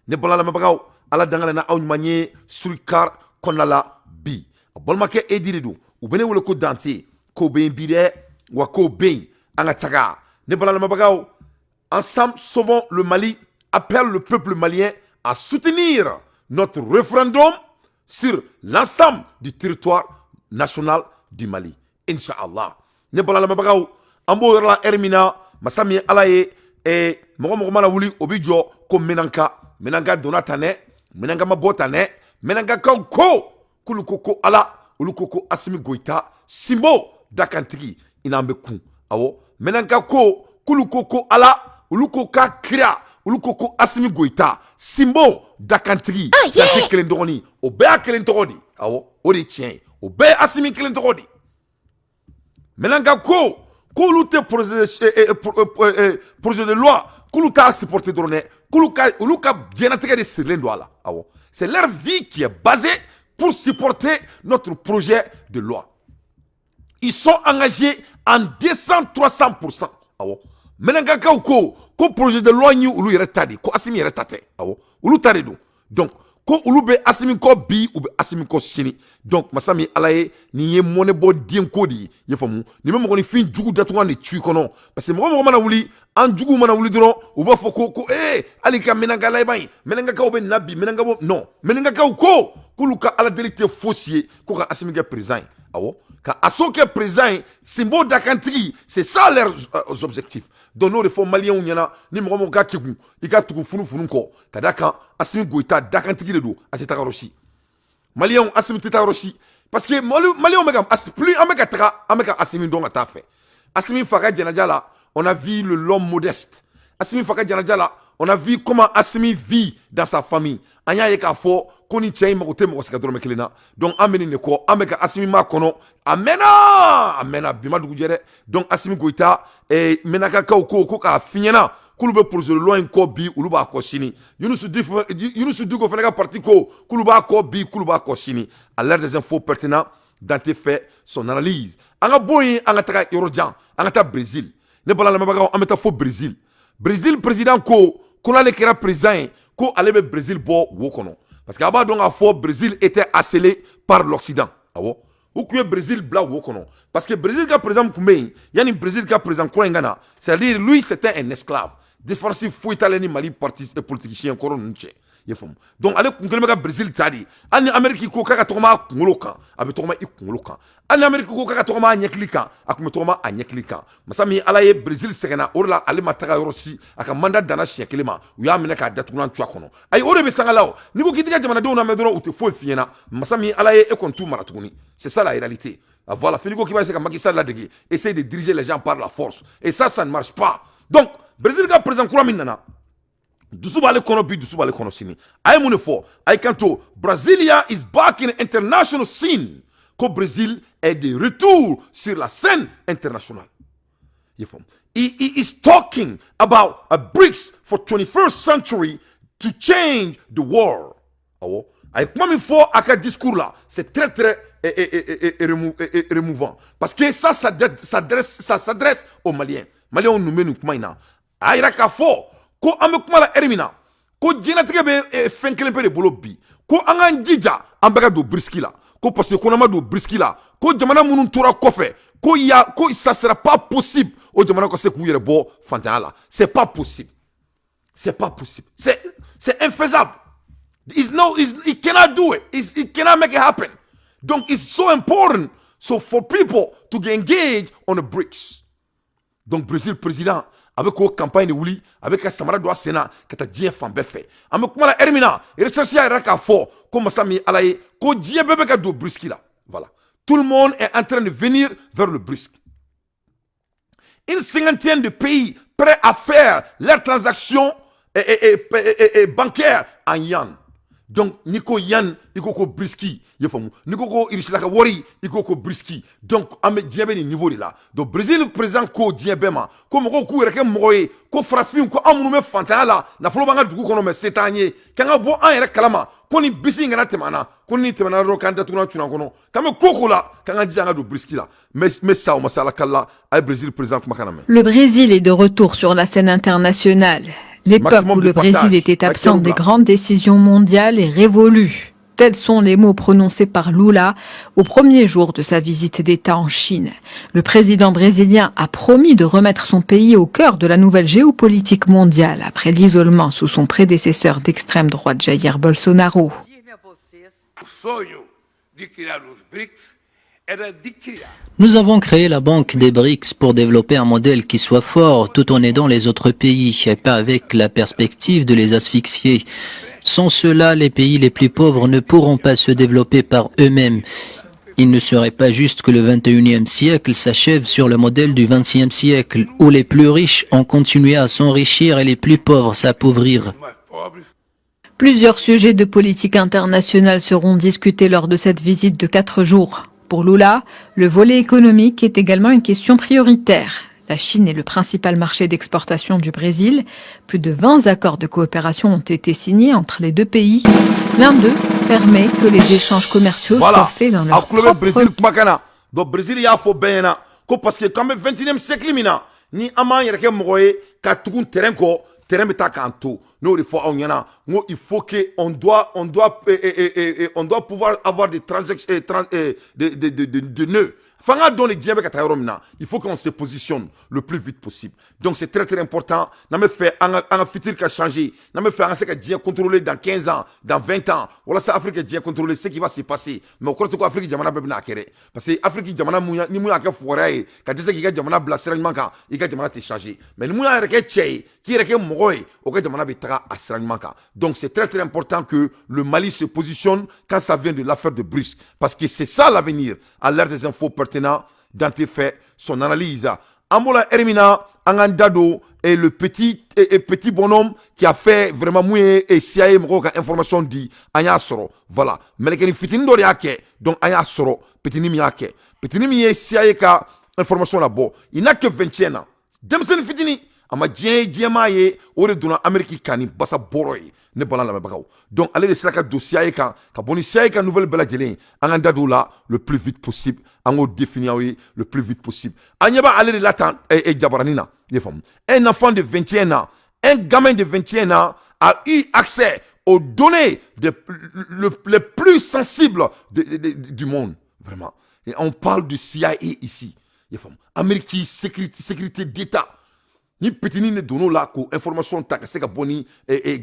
Ne bala lamɛnbagaw, Ala dangalen na aw ɲuman ye surikar kɔnɔna la bi. A balimakɛ Edi de don, u bɛ ne wele ko Dante. Ko bɛ yen bi dɛ, wa ko bɛ yen. An ka taga, ne bala lamɛnbagaw. Ensemble Sauvons le Mali appelle le peuple malien à soutenir notre référendum sur l'ensemble du territoire national du Mali. Inch'Allah. Ne bala lamɛnbagaw, an b'o yɔrɔ la ɛri min na, masa min ye Ala ye, mɔgɔ mɔgɔ mana wuli, o bi jɔ ko Menaka. Menaka donna tan dɛ, Menaka ma bɔ tan dɛ. Menakakaw ko k'olu ko ko Ala, olu ko ko Asimi Goyita Sinbo dakantigi i n'an bɛ kun. Awɔ, Menaka ko k'olu ko ko Ala, olu ko k'a kira, olu ko ko Asimi Goyita Sinbo dakantigi Dante kelen dɔgɔnin. O bɛɛ y'a kelen tɔgɔ de. Awɔ, o de ye tiɲɛ ye, o bɛɛ ye Asimi kelen tɔgɔ de. Menaka ko k'olu tɛ projet de loi, k'olu t'a supporter dɔrɔn dɛ, k'olu ka olu ka diɲɛlatigɛ de sirilen don a la. Awɔ, c'est leur vie qui est basée pour supporter notre projet de loi. Ils sont engagés en 200 300%. Awɔ, Menakakaw ko ko projet de loi in olu yɛrɛ ta de, ko Asimi yɛrɛ ta tɛ. Awɔ, olu ta de don. Donc ko olu bɛ Asimi kɔ bi, u bɛ Asimi kɔ sini. Donc masa min Ala ye, nin ye mɔnɛbɔ den ko de ye, i ye faamu. Nin bɛ mɔgɔninfin jugu datugulan de cu i kɔnɔ, parce que mɔgɔ mɔgɔ mana wuli, an juguw mana wuli dɔrɔn, u b'a fɔ ko hali ka Menaka laban in, Menakakaw bɛ na bi, Menakaw non. Menakakaw ko k'olu ka Ala deli tɛ fosi ye ko ka Asimi kɛ président ye. Awɔ, ka Aso kɛ président ye, Sinbo dakantigi, c'est ça leurs objectifs. Donc n'o de fɔ Maliyɛnw ɲɛna, ni mɔgɔ mɔgɔ ka kegun, i ka tugu funufunu kɔ, ka da kan Asimi Goyita dakantigi de don, a tɛ taga yɔrɔ si. Maliyɛnw, Asimi tɛ taa yɔrɔ si, parce que Maliyɛnw bɛ ka plus an bɛ ka taga, an bɛ ka Asimi dɔn ka taa fɛ. Asimi fa ka jɛnɛja la, on a vu le l'homme modeste. Asimi fa ka jɛnɛja la, on a vu comment Asimi vit dans sa famille. An y'a ye k'a fɔ ko ni cɛ in mago tɛ mɔgɔ si ka dɔrɔmɛ kelen na. Donc an bɛ nin de kɔ, an bɛ ka Asimi ma kɔnɔ, a mɛnna, a mɛnna, bi ma dugu jɛ dɛ. Donc Asimi Goyita, Menakakaw ko ko k'a fi ɲɛna k'olu bɛ projet de loi in kɔ bi, olu b'a kɔ sini. Yunusu Yunusu Diko fana ka parti ko k'olu b'a kɔ bi, k'olu b'a kɔ sini. À l'heure des infos pertinents, Dante fait son analyse. An ka bɔ yen, an ka taga yɔrɔ jan, an ka taa Brésil. Ne bala lamɛnbagaw, an bɛ taa fo Brésil. Brésil président ko ko n'ale kɛra président ye, ko ale bɛ Brésil bɔ wo kɔnɔ, parce que a b'a dɔn k'a fɔ Brésil était harcelé par l'Occident. Awɔ, u tun ye Brésil bila wo kɔnɔ, parce que Brésil ka président tun bɛ yen yanni Brésil ka président kura in ka na, c'est-à-dire lui, c'était un esclave. Différence foyi t'ale ni Mali parti politicien kɔrɔ ninnu cɛ, i ye faamu. Donc ale kun kɛlen bɛ ka Brésil ta de. Hali ni Amérique ko k'a ka tɔgɔma a kunkolo kan, a bɛ tɔgɔma i kunkolo kan. Hali ni Amérique ko k'a ka tɔgɔma a ɲɛkili kan, a kun bɛ tɔgɔma a ɲɛkili kan. Masa min Ala ye, Brésil sɛgɛnna o de la, ale ma taga yɔrɔ si, a ka mandat danna siɲɛ kelen ma, u y'a minɛ k'a datugulan tu a kɔnɔ. Ayi, o de bɛ sanga la. O n'i ko k'i t'i ka jamanadenw lamɛn dɔrɔn, u tɛ foyi f'i ɲɛna. Masa min Ala ye, e kɔni t'u mara tuguni, c'est ça la réalité. Ah, voilà, fini ko k'i b'a se ka Macky Sall ladege, essaye de diriger les gens par la force et ça ne marche pas. Donc Brésil ka président kura min nana, dusu b'ale kɔnɔ bi, dusu b'ale kɔnɔ sini. A ye mun de fɔ? A ye kanto: "Brasilia is back in international scene." Ko Brésil est de retour sur la scène internationale, i ye faamu. He is talking about a BRICS for 21st century to change the world. Awɔ, a ye kuma min fɔ a ka discours la, c'est très très émouvant, parce que ça s'adresse aux Maliens. Maliens ninnu bɛ nin kuma in na, a yira k'a fɔ ko an bɛ kuma la ɛri min na, ko diɲɛlatigɛ bɛ fɛn kelen pe de bolo bi, ko an k'an jija, an bɛɛ ka don BRICS la, ko parce que ko n'an ma don BRICS la, ko jamana minnu tora kɔfɛ, ko ya ko ça sera pas possible o jamana ka se k'u yɛrɛ bɔ fantanya la. C'est pas possible, c'est pas possible, c'est infaisable. It's no, it's, he cannot do it. He cannot make it happen. Donc it's so important so for people to get engaged on the BRICS. Donc Brésil président a bɛ k'o campagne de wuli, a bɛ ka samara don a sen na ka taa diɲɛ fan bɛɛ fɛ. An bɛ kuma la ɛri min na, recherche y'a yira k'a fɔ ko masa min Ala ye, ko diɲɛ bɛɛ bɛ ka don BRICS la. Voilà, tout le monde est en train de venir vers le BRICS, une cinquantaine de pays prêts à faire leurs transactions et bancaires en yuan. Donc n'i ko yuan, i ko ko BRICS, i ye faamu. N'i ko ko Irisila ka wari, i ko ko BRICS. Donc an bɛ diɲɛ bɛ nin niveau de la. Donc Brésil président ko diɲɛ bɛɛ ma ko mɔgɔw k'u yɛrɛ kɛ mɔgɔ ye, ko farafin, ko an minnu bɛ fantanya la, nafolo b'an ka dugu kɔnɔ mais se t'an ye, k'an ka bɔ an yɛrɛ kalama, ko ni bisi in kana tɛmɛ an na, ko ni tɛmɛna dɔrɔn, k'an datugulan cunna kɔnɔ, k'an bɛ ko ko la, k'an ka jija an ka don BRICS la. Mais sa o ma se Ala kala la. A ye Brésil président kumakan lamɛn. Le Brésil est de retour sur la scène internationale. L'époque Maximum où de le Brésil partage. était absent des Akirubla. Grandes décisions mondiales est révolue. Tels sont les mots prononcés par Lula au premier jour de sa visite d'État en Chine. Le président brésilien a promis de remettre son pays au cœur de la nouvelle géopolitique mondiale après l'isolement sous son prédécesseur d'extrême droite Jair Bolsonaro. O sonho de criar os BRICS era de criar Nous avons créé la Banque des BRICS pour développer un modèle qui soit fort tout en aidant les autres pays et pas avec la perspective de les asphyxier. Sans cela, les pays les plus pauvres ne pourront pas se développer par eux-mêmes. Il ne serait pas juste que le 21e siècle s'achève sur le modèle du 20e siècle, où les plus riches ont continué à s'enrichir et les plus pauvres s'appauvrir. Mais pobres. Plusieurs sujets de politique internationale seront discutés lors de cette visite de 4 jours. Pour Lula, le volet économique est également une question prioritaire. La Chine est le principal marché d'exportation du Brésil. Plus de 20 accords de coopération ont été signés entre les deux pays. L'un d'eux permet que les échanges commerciaux soient faits dans leur A tulo bɛ propre Brésil kumakan na. Donc Brésil y'a fɔ bɛɛ ɲɛna ko parce que k'an bɛ 21e siècle min na, ni an m'an yɛrɛ kɛ mɔgɔ ye ka tugun terrain kɔ, terrain bɛ taa k'an to. N'o de fɔ aw ɲɛna n ko il faut que on doit pouvoir avoir des transactions, de nœuds. Fanga dɔn de diɲɛ bɛ ka taa yɔrɔ min na, il faut qu'on se positionne le plus vite possible. Donc c'est très très important. N'an bɛ fɛ an ka futur ka changer, n'an bɛ fɛ an ka se ka diɲɛ contrôler dans 15 ans, dans 20 ans, walasa Afrique ka diɲɛ contrôler, ce qui va se passer. Mais o kɔrɔ tɛ ko Afrique jamana bɛɛ bɛna a kɛ dɛ, parce que Afrique jamana mun ni mun y'a kɛ fugariya ye ka dɛsɛ k'i ka jamana bila sira ɲuman kan, i ka jamana tɛ changer. Mais ni mun y'a yɛrɛ kɛ cɛ ye, k'i yɛrɛ kɛ mɔgɔ ye, o ka jamana bɛ taga a sira ɲuman kan. Donc c'est très très important que le Mali se positionne quand ça vient de l'affaire de BRICS, parce que c'est ça l'avenir. À l'heure des infos pertinentes, Dante fait son analyse. An bɔra Hermina, an k'an da don et le petit bonhomme qui a fait vraiment mun ye et CIA mɔgɔw ka information di, an y'a sɔrɔ. Voilà, mɛlɛkɛnin fitinin dɔ de y'a kɛ. Donc an y'a sɔrɔ, petini min y'a kɛ, petini min ye CIA ka information labɔ, il n'a que 21 ans, denmisɛnnin fitinin, a ma diɲɛ ye, diɲɛmaa ye, o de donna Amérique kan ni basa bɔrɔ ye, ne bala lamɛnbagaw. Donc ale de sera ka don CIA kan ka bɔ ni CIA ka nouvelle bɛɛ lajɛlen ye. An k'an da don o la le plus vite possible, an k'o définir aw ye le plus vite possible. An ɲɛ b'ale de la tan jabaranin na, i ye faamu. Un enfant de 21 ans, un gamin de 21 ans a eu accès aux données les plus sensibles du monde, vraiment. Et on parle du CIA ici, i ye faamu, Amérique, sécurité d'État. Ni petini ne donn'o la k'o information ta ka se ka bɔ ni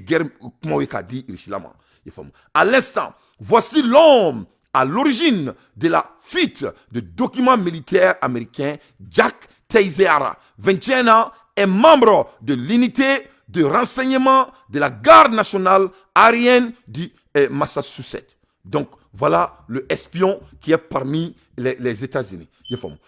guerre kumaw ye k'a di Russie ma, i ye faamu. À l'instant, voici l'homme à l'origine de la fuite de documents militaires américains. Jack Teixeira, 21 ans, est membre de l'unité de renseignement de la garde nationale aérienne du Massachusetts. Donc voilà le espion qui est parmi les États-Unis.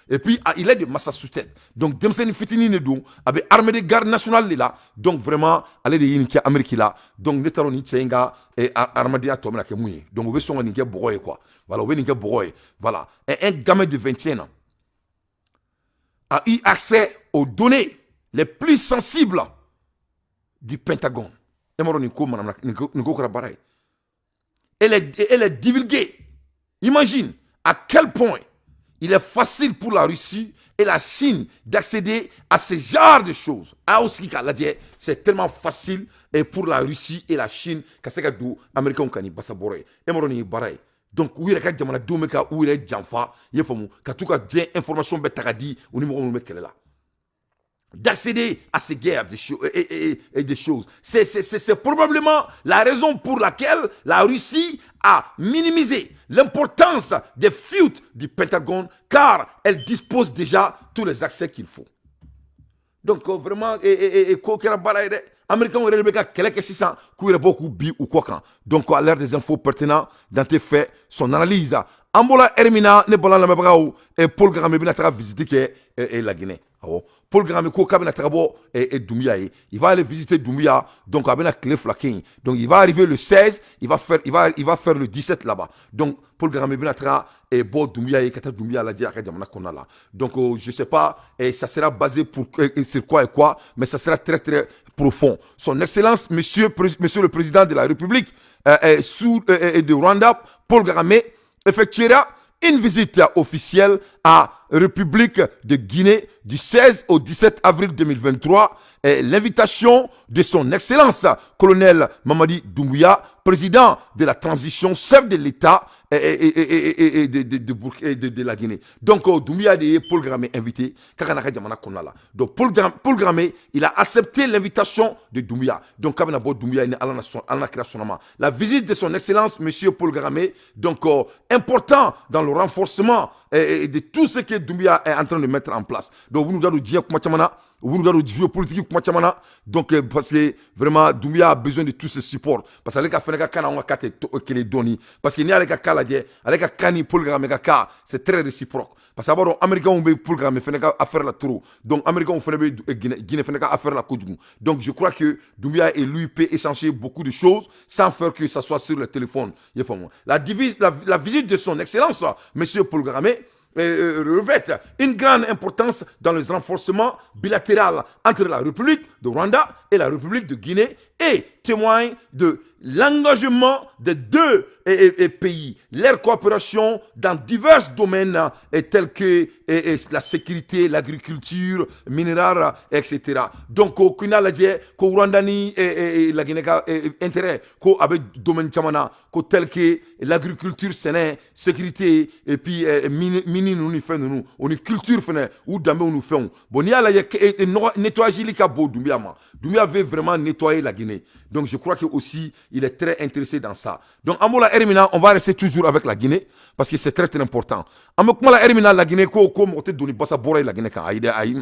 Et puis, ah, il est de Massachusetts. Donc, denmisɛnnin fitinin de don, a bɛ armée de garde nationale de la. Donc, vraiment, ale de ye nin kɛ Amérique la. Donc, ne t'a dɔn nin cɛ in ka adamadenya tɔ bɛna kɛ mun ye. Donc, u bɛ sɔn ka nin kɛ bɔgɔ ye, quoi. Voilà, u bɛ nin kɛ bɔgɔ ye. Voilà. Et un gamin de 21 ans a eu accès aux données les plus sensibles du Pentagone. E m'a dɔn nin ko manamana nin ko kɛra baara ye. Et les divulguer. Imagine à quel point il est facile pour la Russie et la Chine d'accéder à ce genre de choses. Ah, aussi, c'est tellement facile et pour la Russie et la Chine ka se ka don Américains kan ni basa bɔrɔ ye. E m'a dɔn nin ye baara ye. Donc u yɛrɛ ka jamanadenw bɛ ka u yɛrɛ janfa, i ye faamu, ka t'u ka diɲɛ information bɛɛ ta ka di u ni mɔgɔ minnu bɛ kɛlɛ la. D'accéder à ces guerres et des choses. C'est probablement la raison pour laquelle la Russie a minimisé l'importance des fuites du Pentagone, car elle dispose déjà tous les accès qu'il faut. Donc vraiment, et ko kɛra baara ye dɛ. Américains yɛrɛ de bɛ ka kɛlɛ kɛ sisan k'u yɛrɛ bɔ k'u bi u kɔ kan. Donc à l'heure des infos pertinentes, Dante fait son analyse. An bɔra Hermina, ne bɔra lamɛnbagaw, Paul Kagame bɛna taga visite kɛ la Guinée. Awɔ, Paul Kagame ko k'a bɛna taga bɔ Doumbouya ye. Il va aller visiter Doumbouya, donc a bɛna tile 2 kɛ yen. Donc il va arriver le 16, il va faire le 17 là-bas. Donc Paul Kagame bɛna taga bɔ Doumbouya ye ka taa Doumbouya lajɛ a ka jamana kɔnɔna la. Donc je sais pas, ça sera basé sur quoi et quoi, mais ça sera très très profond. Son Excellence, monsieur le Président de la République de Rwanda, Paul Kagame, effectuera une visite officielle à République de Guinée du 16 au 17 avril 2023. Et l'invitation de son Excellence, colonel Mamadi Doumbouya, président de la transition, chef de l'État et de la Guinée. Donc, Doumbouya de Paul Kagame invité, k'a ka na jamana kɔnɔna la. Donc, Paul Kagame, il a accepté l'invitation de Doumbouya. Donc, k'a bɛna bɔ Doumbouya ni Ala na kira sɔnna ma. La visite de son Excellence, monsieur Paul Kagame, donc, important dans le renforcement de tout ce que Doumbouya est en train de mettre en place. Donc, vous nous donnez diɲɛ kuma caman na, u b'u da don géopolitique kuma caman na. Donc parce que vraiment Doumbouya a besoin de tout ce support, parce que ale ka fɛnɛ ka kan n'anw ka cas tɛ kelen dɔɔni, parce que n'i y'ale ka cas lajɛ, ale ka cas ni Paul Kagame ka cas, c'est très réciproque, parce que a b'a dɔn Américains bɛ Paul Kagame fɛnɛ ka affaire la trop. Donc Américains fɛnɛ bɛ Guinée fɛnɛ ka affaire la kojugu. Donc je crois que Doumbouya et lui peut échanger beaucoup de choses sans faire que ça soit sur le téléphone, i y'a faamu. La visite de son Excellence monsieur Paul Kagame revêt une grande importance dans le renforcement bilatéral entre la République de Rwanda et la République de Guinée et témoigne de l'engagement des deux pays, leur coopération dans divers domaines tels que la sécurité, l'agriculture, minérale, etc. Donc, ko n'a lajɛ ko Rwanda ni la Guinée ka intérêt ko a bɛ domaine caman na, ko tel que l'agriculture, sɛnɛ, sécurité et puis mine ninnu ni fɛn ninnu, o ni culture fɛnɛ, u danbew ni fɛnw. Bon, n'i y'a lajɛ, nɔgɔ nettoyage ka bon Doumbouya ma. Doumbouya veut vraiment nettoyer la Guinée. Donc je crois que aussi il est très intéressé dans ça. Donc an b'o la heure min na, on va rester toujours avec la Guinée parce que c'est très très important. An bɛ kuma la heure min na, la Guinée ko mɔgɔ tɛ don ni basa bɔra ye la Guinée kan. Ayi dɛ, ayi.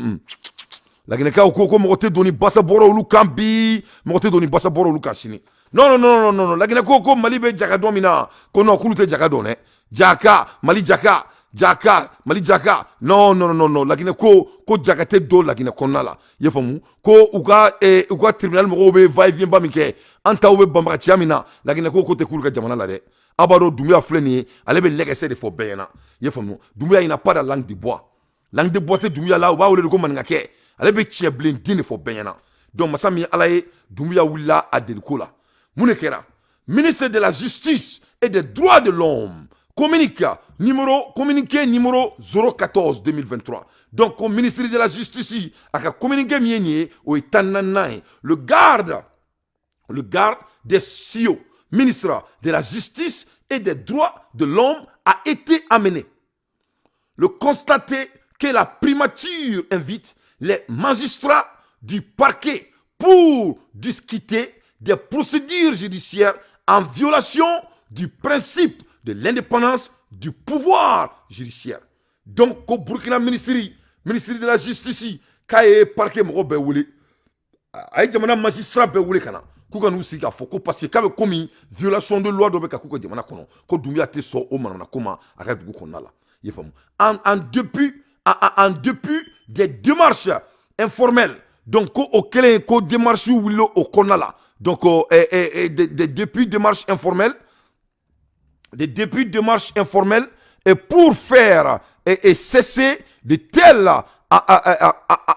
La Guinée kaw ko mɔgɔ tɛ don ni basa bɔra olu kan bi, mɔgɔ tɛ don ni basa bɔra olu kan sini. Non, non, non, non, non. La Guinée ko Mali bɛ jaka dɔn min na, ko non, k'olu tɛ jaka dɔn dɛ. Jaka, Mali jaka, jaka, Mali jaka, non, non, non, non. La Guinée ko jaka tɛ don la Guinée kɔnɔna la, i y'a faamu. Ko u ka tribunal mɔgɔw bɛ va et vient ba min kɛ, an taw bɛ banbagaciya min na, la Guinée ko tɛ k'olu ka jamana la dɛ. Aw b'a dɔn Doumbouya filɛ nin ye, ale bɛ lɛgɛsɛ de fɔ bɛɛ ɲɛna, i y'a faamu. Doumbouya, il n'a pas de langue de bois. Langue de bois tɛ Doumbouya la, u b'a wele de ko maninkakɛ. Ale bɛ tiɲɛ bilen den de fɔ bɛɛ ɲɛna. Donc masa min ye Ala ye, Doumbouya wulila a deliko la. Mun de kɛra? Ministre de la Justice et des Droits de l'Homme communique numéro, communiqué numéro 014 2023. Donc ko ministre de la Justice a ka communiqué min ye nin ye, o ye 14nan ye. Le garde des Sceaux, ministre de la Justice et des Droits de l'Homme, a été amené le constater que la primature invite les magistrats du parquet pour discuter des procédures judiciaires en violation du principe de l'indépendance du pouvoir judiciaire. Donc, ko Burkina ministre de la Justice, k'a ye parquet mɔgɔ bɛɛ wele, a ye jamana magistrat bɛɛ wele ka na k'u ka n'u sigi k'a fɔ ko parce que k'a bɛ komi violation de loi dɔ bɛ ka k'u ka jamana kɔnɔ, ko Doumbouya tɛ sɔn o manamana ko ma a ka dugu kɔnɔna la, i y'a faamu. En dépit des démarches informelles, donc ko o kɛlen ko démarche wulila o kɔnɔna la, donc des depuis démarches informelles, des débuts de démarches informelles et pour faire et cesser de tels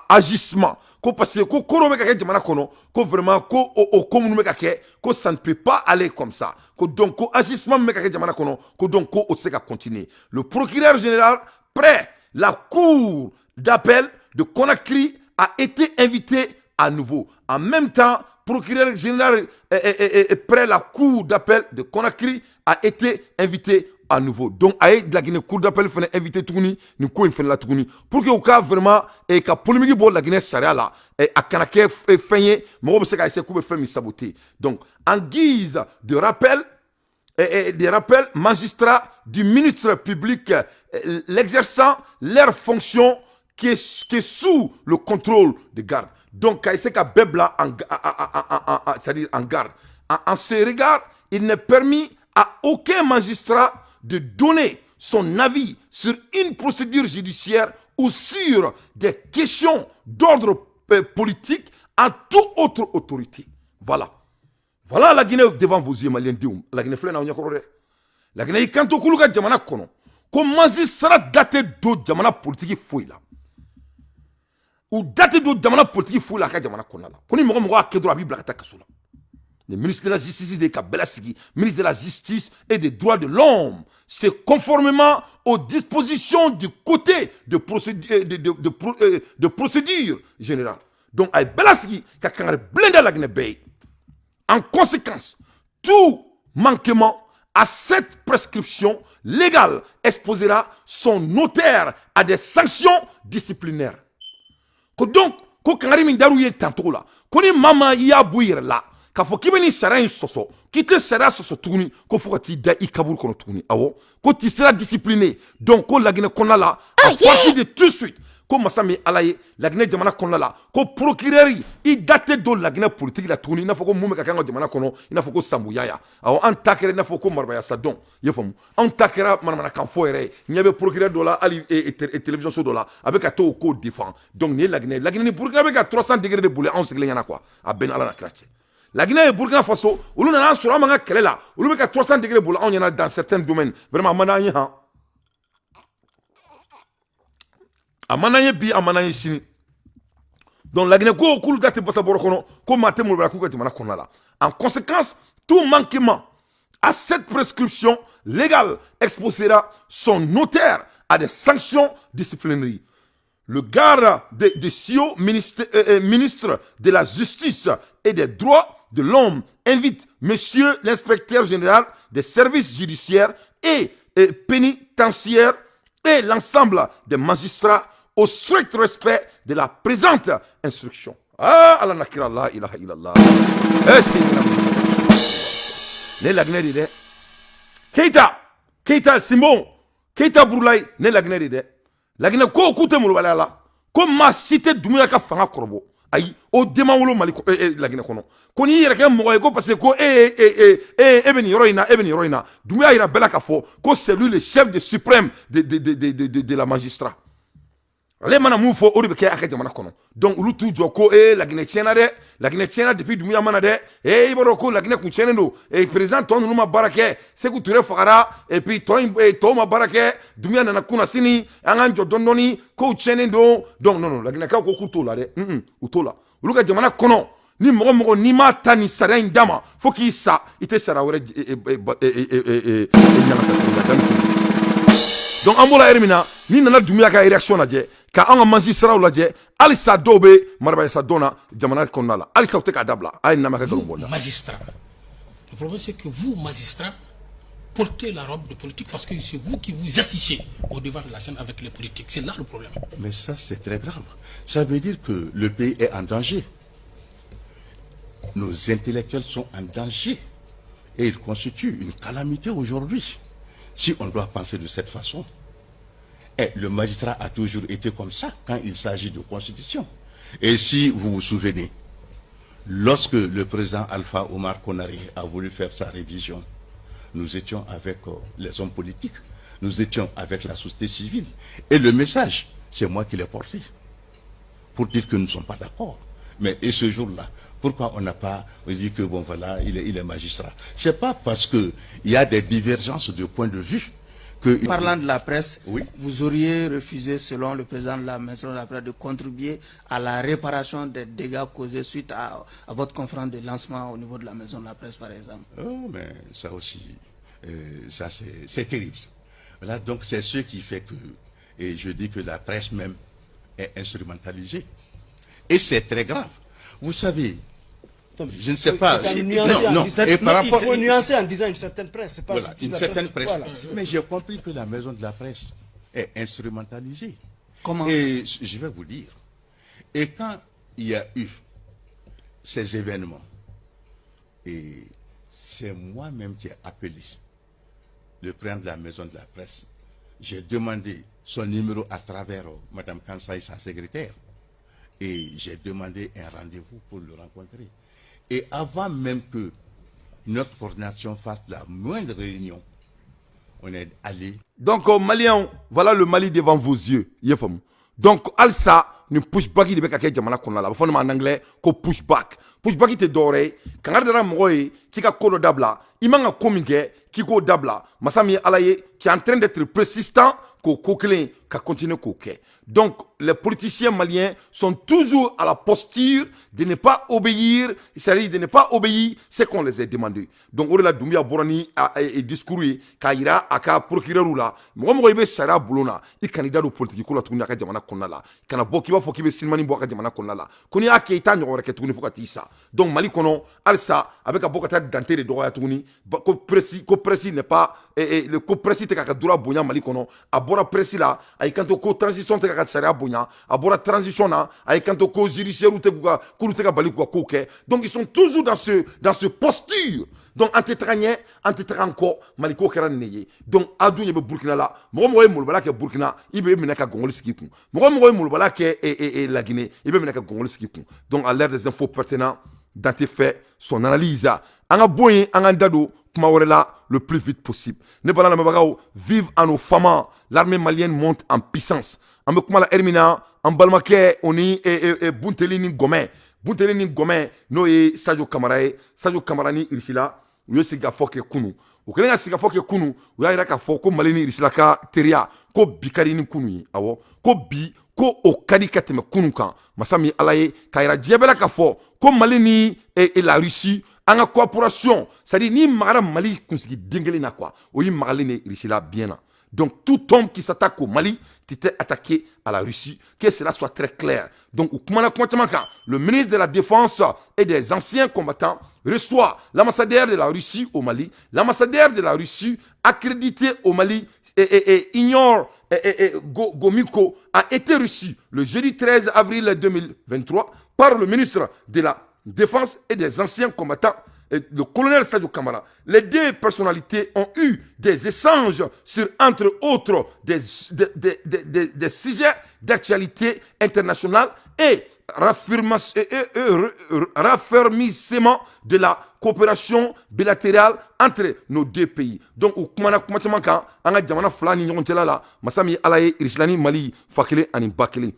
agissements, ko parce que ko dɔ bɛ ka kɛ jamana kɔnɔ, ko vraiment ko o ko minnu bɛ ka kɛ, ko ça ne peut pas aller comme ça, ko donc ko agissement min bɛ ka kɛ jamana kɔnɔ, ko donc ko o tɛ se ka continuer. Le procureur général près la cour d'appel de Conakry a été invité à nouveau. En même temps, procureur général près la cour d'appel de Conakry a été invité à nouveau. Donc a ye la Guinée cour d'appel fana invité tuguni nin ko in fana la tuguni, pour que u ka vraiment ka polémique bɔ la Guinée sariya la, a kana kɛ fɛn ye mɔgɔw bɛ se ka essayer k'u bɛ fɛn min saboter. Donc en guise de rappel des rappels magistrats du ministre public l'exerçant leur fonction qui est sous le contrôle de garde. Donc ka essayer ka bɛɛ bila en, c'est-à-dire en garde. En ce regard, il n'est permis à aucun magistrat de donner son avis sur une procédure judiciaire ou sur des questions d'ordre politique à toute autre autorité. Voilà. Voilà la Guinée devant vos yeux, Maliens. La Guinée filɛ n'aw ɲɛkɔrɔ dɛ. La Guinée y'i kanto k'olu ka jamana kɔnɔ ko magistrat da tɛ don jamana politique foyi la. U da tɛ don jamana politique foyi la a ka jamana kɔnɔna la. Ko ni mɔgɔ mɔgɔ y'a kɛ dɔrɔn, a b'i bila ka taa kaso la. Le ministre de la Justice de ka bɛɛ lasigi, ministre de la Justice et des Droits de l'Homme, c'est conformément aux dispositions du code de procédure générale. Donc a ye bɛɛ lasigi ka kangari bilen da Laginɛ bɛɛ ye. En conséquence, tout manquement à cette prescription légale exposera son auteur à des sanctions disciplinaires. Ko donc ko kangari min dar'u ye tancogo la, ko ni maa maa i y'a bɔ i yɛrɛ la k'a fɔ k'i bɛ nin sariya in sɔsɔ, k'i tɛ sariya sɔsɔ tuguni, ko fo ka t'i da i kaburu kɔnɔ tuguni, awɔ, ko tu seras discipliné. Donc ko Laginɛ kɔnɔna la, à partir de tout de suite, ko masa min Ala ye, Laginɛ jamana kɔnɔna la, ko procureur, i da tɛ don Laginɛ politique la tuguni, i n'a fɔ ko mun bɛ ka kɛ an ka jamana kɔnɔ, i n'a fɔ ko Sambuyaya. Awɔ, an ta kɛra i n'a fɔ ko Marabaya Sadɔn, i y'a faamu, anw ta kɛra manamanakan fɔ yɛrɛ ye. Ɲɛ bɛ procureur dɔ la, hali télévision so dɔ la, a bɛ ka t'o ko défend. Donc nin ye Laginɛ, Laginɛ ni Burukina bɛ ka 300 degrés de boli anw sigilen ɲɛna quoi. A bɛɛ ni Ala na kira cɛ. Laginɛ ye Burkina Faso, olu nana an sɔrɔ an b'an ka kɛlɛ la, olu bɛ ka 300 degrés boli anw ɲɛna dans certains domaines. Vraiment, a man d'an ye han, a man d'an ye bi, a man d'an ye sini. Donc Laginɛ ko k'olu da tɛ basa bɔrɔ kɔnɔ, ko maa tɛ molobaliya k'u ka jamana kɔnɔna la. En conséquence, tout manquement à cette prescription légale exposera son auteur à des sanctions disciplinaires. Le garde de Sceaux, ministre de la Justice et des Droits de l'Homme, invite monsieur l'inspecteur général des services judiciaires et pénitentiaires et l'ensemble des magistrats au strict respect de la présente instruction. Ah, Allah nakira la ilaha illallah. Eh, c'est ne Laginɛ de dɛ. Keita, Keita Simon, Keita Burulayi, ne Laginɛ de dɛ. Laginɛ ko k'u tɛ molobaliya la, ko maa si tɛ Dumuya ka fanga kɔrɔbɔ. Ayi, o den ma wolo Mali Laginɛ kɔnɔ. Ko n'i yɛrɛ kɛ mɔgɔ ye, ko parce que ko e e e e bɛ nin yɔrɔ in na, e bɛ nin yɔrɔ in na. Dumuya yira bɛɛ la k'a fɔ ko c'est lui le chef de suprême de la magistrat. Ale mana mun fɔ, o de bɛ kɛ a ka jamana kɔnɔ. Donc olu t'u jɔ ko ee, Laginɛ tiɲɛna dɛ, Laginɛ tiɲɛna depuis Dumuya mana dɛ. Ee, i b'a dɔn ko Laginɛ kun tiɲɛnen don, ee, président tɔ ninnu ma baara kɛ, Seku Ture fagara, et puis tɔ in tɔw ma baara kɛ, Dumuya nana kunna sini, an k'an jɔ dɔɔni dɔɔni, kow tiɲɛnen don. Donc non, non, Laginɛkaw ko k'u t'o la dɛ, u t'o la. Olu ka jamana kɔnɔ, ni mɔgɔ mɔgɔ n'i m'a ta nin sariya in d'a ma, fo k'i sa, i tɛ sariya wɛrɛ ɲagata. Donc an b'o la heure min na, n'i nana Dumuya ka réaction lajɛ, ka an ka magistrats lajɛ, halisa dɔw bɛ marabaya dɔn na jamana kɔnɔna la, halisa u tɛ k'a dabila. A ye nin kɛ nkalon bɔ la. Magistrat. Le problème, c'est que vous, magistrats, portez la robe de politique parce que c'est vous qui vous affichez au devant de la scène avec les politiques. C'est là le problème. Mais ça, c'est très grave. Ça veut dire que le pays est en danger. Nos intellectuels sont en danger. Et ils constituent une calamité aujourd'hui. Si on doit penser de cette façon. Et le magistrat a toujours été comme ça quand il s'agit de constitution. Et si vous vous souvenez, lorsque le président Alpha Omar Konaré a voulu faire sa révision, nous étions avec les hommes politiques, nous étions avec la société civile. Et le message, c'est moi qui l'ai porté, pour dire que nous ne sommes pas d'accord. Mais et ce jour-là, pourquoi on n'a pas dit que bon voilà, il est magistrat? C'est pas parce qu'il y a des divergences de point de vue que. Parlant de la presse, oui. Vous auriez refusé, selon le président de la maison de la presse, de contribuer à la réparation des dégâts causés suite à votre conférence de lancement au niveau de la maison de la presse, par exemple. Oh, mais ça aussi, ça c'est terrible. Voilà, donc c'est ce qui fait que, et je dis que la presse même est instrumentalisée. Et c'est très grave. Vous savez, je ne sais pas. Non, non. Et par rapport, il faut nuancer en disant une certaine presse. Pas voilà, une certaine presse. Voilà. Mais j'ai compris que la maison de la presse est instrumentalisée. Comment? Et je vais vous dire. Et quand il y a eu ces événements, et c'est moi-même qui ai appelé le président de la maison de la presse. J'ai demandé son numéro à travers Mme Kansai, sa secrétaire. Et j'ai demandé un rendez-vous pour le rencontrer. Et avant même que notre coordination fasse la moindre réunion, on est allé. Donc, Maliens, voilà le Mali devant vos yeux. Donc, halisa, ni pushback de bɛ ka kɛ jamana kɔnɔna la, a bɛ fɔ nin ma en anglais ko pushback. Pushback tɛ dɔwɛrɛ ye, kangari dara mɔgɔ ye k'i ka ko dɔ dabila, i man ka ko min kɛ, k'i k'o dabila. Masa min ye Ala ye, tu es en train d'être persistant k'o ko kelen. ka continuer k'o kɛ. Donc les politiciens maliens sont toujours à la posture de ne pas obéir, c'est-à-dire de ne pas obéir ce qu'on les a demandé. Donc o de la, Doumbouya bɔra ni discours ye k'a yira a ka procureur la, mɔgɔ mɔgɔ i bɛ sariya bulon na, i kan'i da don politique ko la tuguni a ka jamana kɔnɔna la. Kana bɔ k'i b'a fɔ k'i bɛ sinimani bɔ a ka jamana kɔnɔna la, ko n'i y'a kɛ, i t'a ɲɔgɔn wɛrɛ kɛ tuguni fo ka t'i sa. Donc Mali kɔnɔ halisa, a bɛ ka bɔ ka taa dante de dɔgɔya tuguni, ko presse n'est pas, ko presse tɛ k'a ka droit bonya Mali kɔnɔ. A bɔra presse la, a y'i kanto ko transition tɛ k'a ka sariya bonya. A bɔra transition na, a y'i kanto ko judiciaire tɛ k'u ka, k'olu tɛ ka bali k'u ka kow kɛ. Donc ils sont toujours dans ce posture. Donc an tɛ taga ɲɛ, an tɛ taga an kɔ. Mali ko kɛra nin de ye. Donc a dun ɲɛ bɛ Burukina la. Mɔgɔ mɔgɔ ye molobala kɛ Burukina, i bɛ minɛ ka gɔngɔli sigi kun. Mɔgɔ mɔgɔ ye molobala kɛ Laginɛ, i bɛ minɛ ka gɔngɔli sigi kun. Donc à l'ère des infos pertinents, Dante fait son analyse. An ka bɔ yen, an k'an da don kuma wɛrɛ la le plus vite possible. Ne bala lamɛnbagaw, vive à nos FAMa, l'armée malienne monte en puissance. An bɛ kuma la heure min na, an balimakɛ o ni Bunteli ni Gɔmɛ, Bunteli ni Gɔmɛ, n'o ye Sadio Kamara ye. Sadio Kamara ni Irisila, u ye sigikafɔ kɛ kunu. U kɛlen ka sigikafɔ kɛ kunu, u y'a yira k'a fɔ ko Mali ni Irisila ka teriya, ko bi ka di ni kunu ye. Awɔ, ko bi ko o ka di ka tɛmɛ kunu kan. Masa min Ala ye k'a yira diɲɛ bɛɛ la k'a fɔ ko Mali ni la Russie, an ka coopération, c'est à dire n'i magara Mali kunsigi den kelen na quoi, o y'i magalen de Russie la bien na. Donc tout homme qui s'attaque au Mali, tu t'es attaqué à la Russie, que cela soit très clair. Donc u kumana kuma caman kan. Le ministre de la Défense et des anciens combattants reçoit l'ambassadeur de la Russie au Mali. L'ambassadeur de la Russie accrédité au Mali et Igor Gromyko a été reçu le jeudi 13 avril 2023 par le ministre de la Défense et des anciens combattants, le colonel Sadio Kamara. Les deux personnalités ont eu des échanges sur, entre autres, des sujets d'actualité internationale et raffermissement de la coopération bilatérale entre nos deux pays. Donc, u kumana kuma caman kan an ka jamana fila ni ɲɔgɔn cɛla la. Masa min Ala ye, Irisila ni Mali, fa kelen ani ba kelen.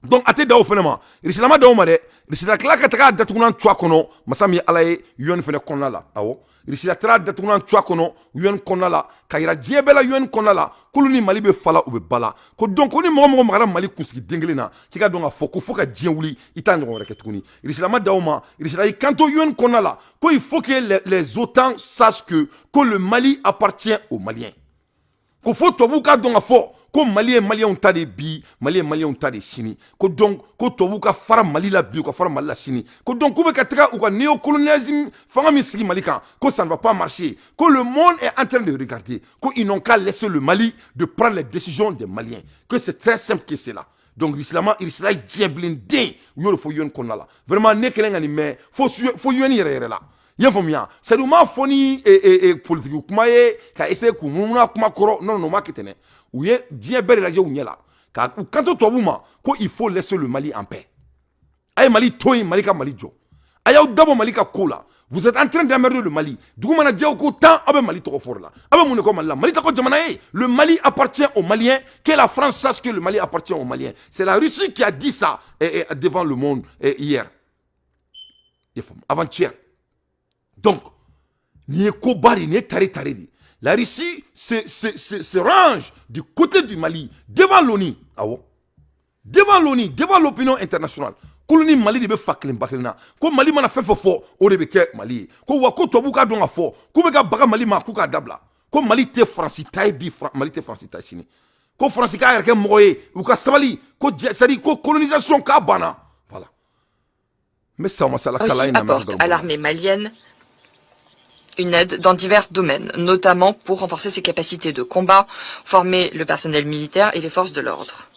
Donc a tɛ da o fɛnɛ ma, Irisila ma da o ma dɛ. Irisila tila ka taga datugunan cu a kɔnɔ. Masa min Ala ye, UN fɛnɛ kɔnɔna la. Awɔ, Irisila taara datugunan cu a kɔnɔ UN kɔnɔna la, ka yira diɲɛ bɛɛ la UN kɔnɔna la k'olu ni Mali bɛ fa la, u bɛ ba la. Ko donc ko ni mɔgɔ mɔgɔ magara Mali kunsigi den kelen na, k'i ka dɔn k'a fɔ ko fo ka diɲɛ wuli, i t'a ɲɔgɔn wɛrɛ kɛ tuguni. Irisila ma da o ma. Irisila y'i kanto UN kɔnɔna la ko il faut que les OTAN sachent que le Mali appartient aux Maliens, ko fo tubabuw ka dɔn ka fɔ ko Mali ye Maliyɛnw ta de bi, Mali ye Maliyɛnw ta de sini. Ko donc ko tubabuw ka fara Mali la bi, u ka fara Mali la sini. Ko donc k'u bɛ ka taga u ka néocolonialisme fanga min sigi Mali kan, ko ça ne va pas marcher, ko le monde est en train de regarder, ko ils n'ont qu'à laisser le Mali de prendre les décisions des Maliens, que c'est très simple que c'est là. Donc Irisila, Irisila ye diɲɛ bilen den, u y'o de fɔ UN kɔnɔna la. Vraiment, ne kɛlen ka nin mɛn fo UN yɛrɛ yɛrɛ la, i y'a faamuya. C'est à dire u m'a fɔ ni politique kuma ye ka essayer k'u munumunu a kuma kɔrɔ. Non non, u m'a kɛ ten dɛ. U ye diɲɛ bɛɛ de lajɛ u ɲɛ la, ka u kanto tubabuw ma ko il faut laisser le Mali en paix. A ye Mali to yen, Mali ka Mali jɔ. A y'aw dabɔ Mali ka ko la. Vous êtes en train d'emmerder le Mali. Dugu mana jɛ, ko tan aw bɛ Mali tɔgɔ fɔ la, aw bɛ mun de kɔ Mali la? Mali tɛ ko jamana ye. Le Mali appartient aux Maliens, que la France sache que le Mali appartient aux Maliens. C'est la Russie qui a dit ça devant le monde hier, avant-hier. Donc nin ye koba de, nin ye tare tare de. La Russie se range du côté du Mali devant l'ONU. Awɔ, devant l'ONU, devant l'opinion internationale, k'olu ni Mali de bɛ fa kelen ba kelen na, ko Mali mana fɛn fɛn fɔ, o de bɛ kɛ Mali ye. Ko wa ko tubabuw k'a dɔn ka fɔ k'u bɛ ka baga Mali ma, k'u k'a dabila, ko Mali tɛ Faransi ta ye bi, Mali tɛ Faransi ta ye sini, ko Faransi k'a yɛrɛ kɛ mɔgɔ ye, u ka sabali, ko c'est à dire ko colonisation k'a banna. Voilà, n bɛ sa masala Russie apporte à l'armée malienne une aide dans divers domaines, notamment pour renforcer ses capacités de combat, former le personnel militaire et les forces de l'ordre.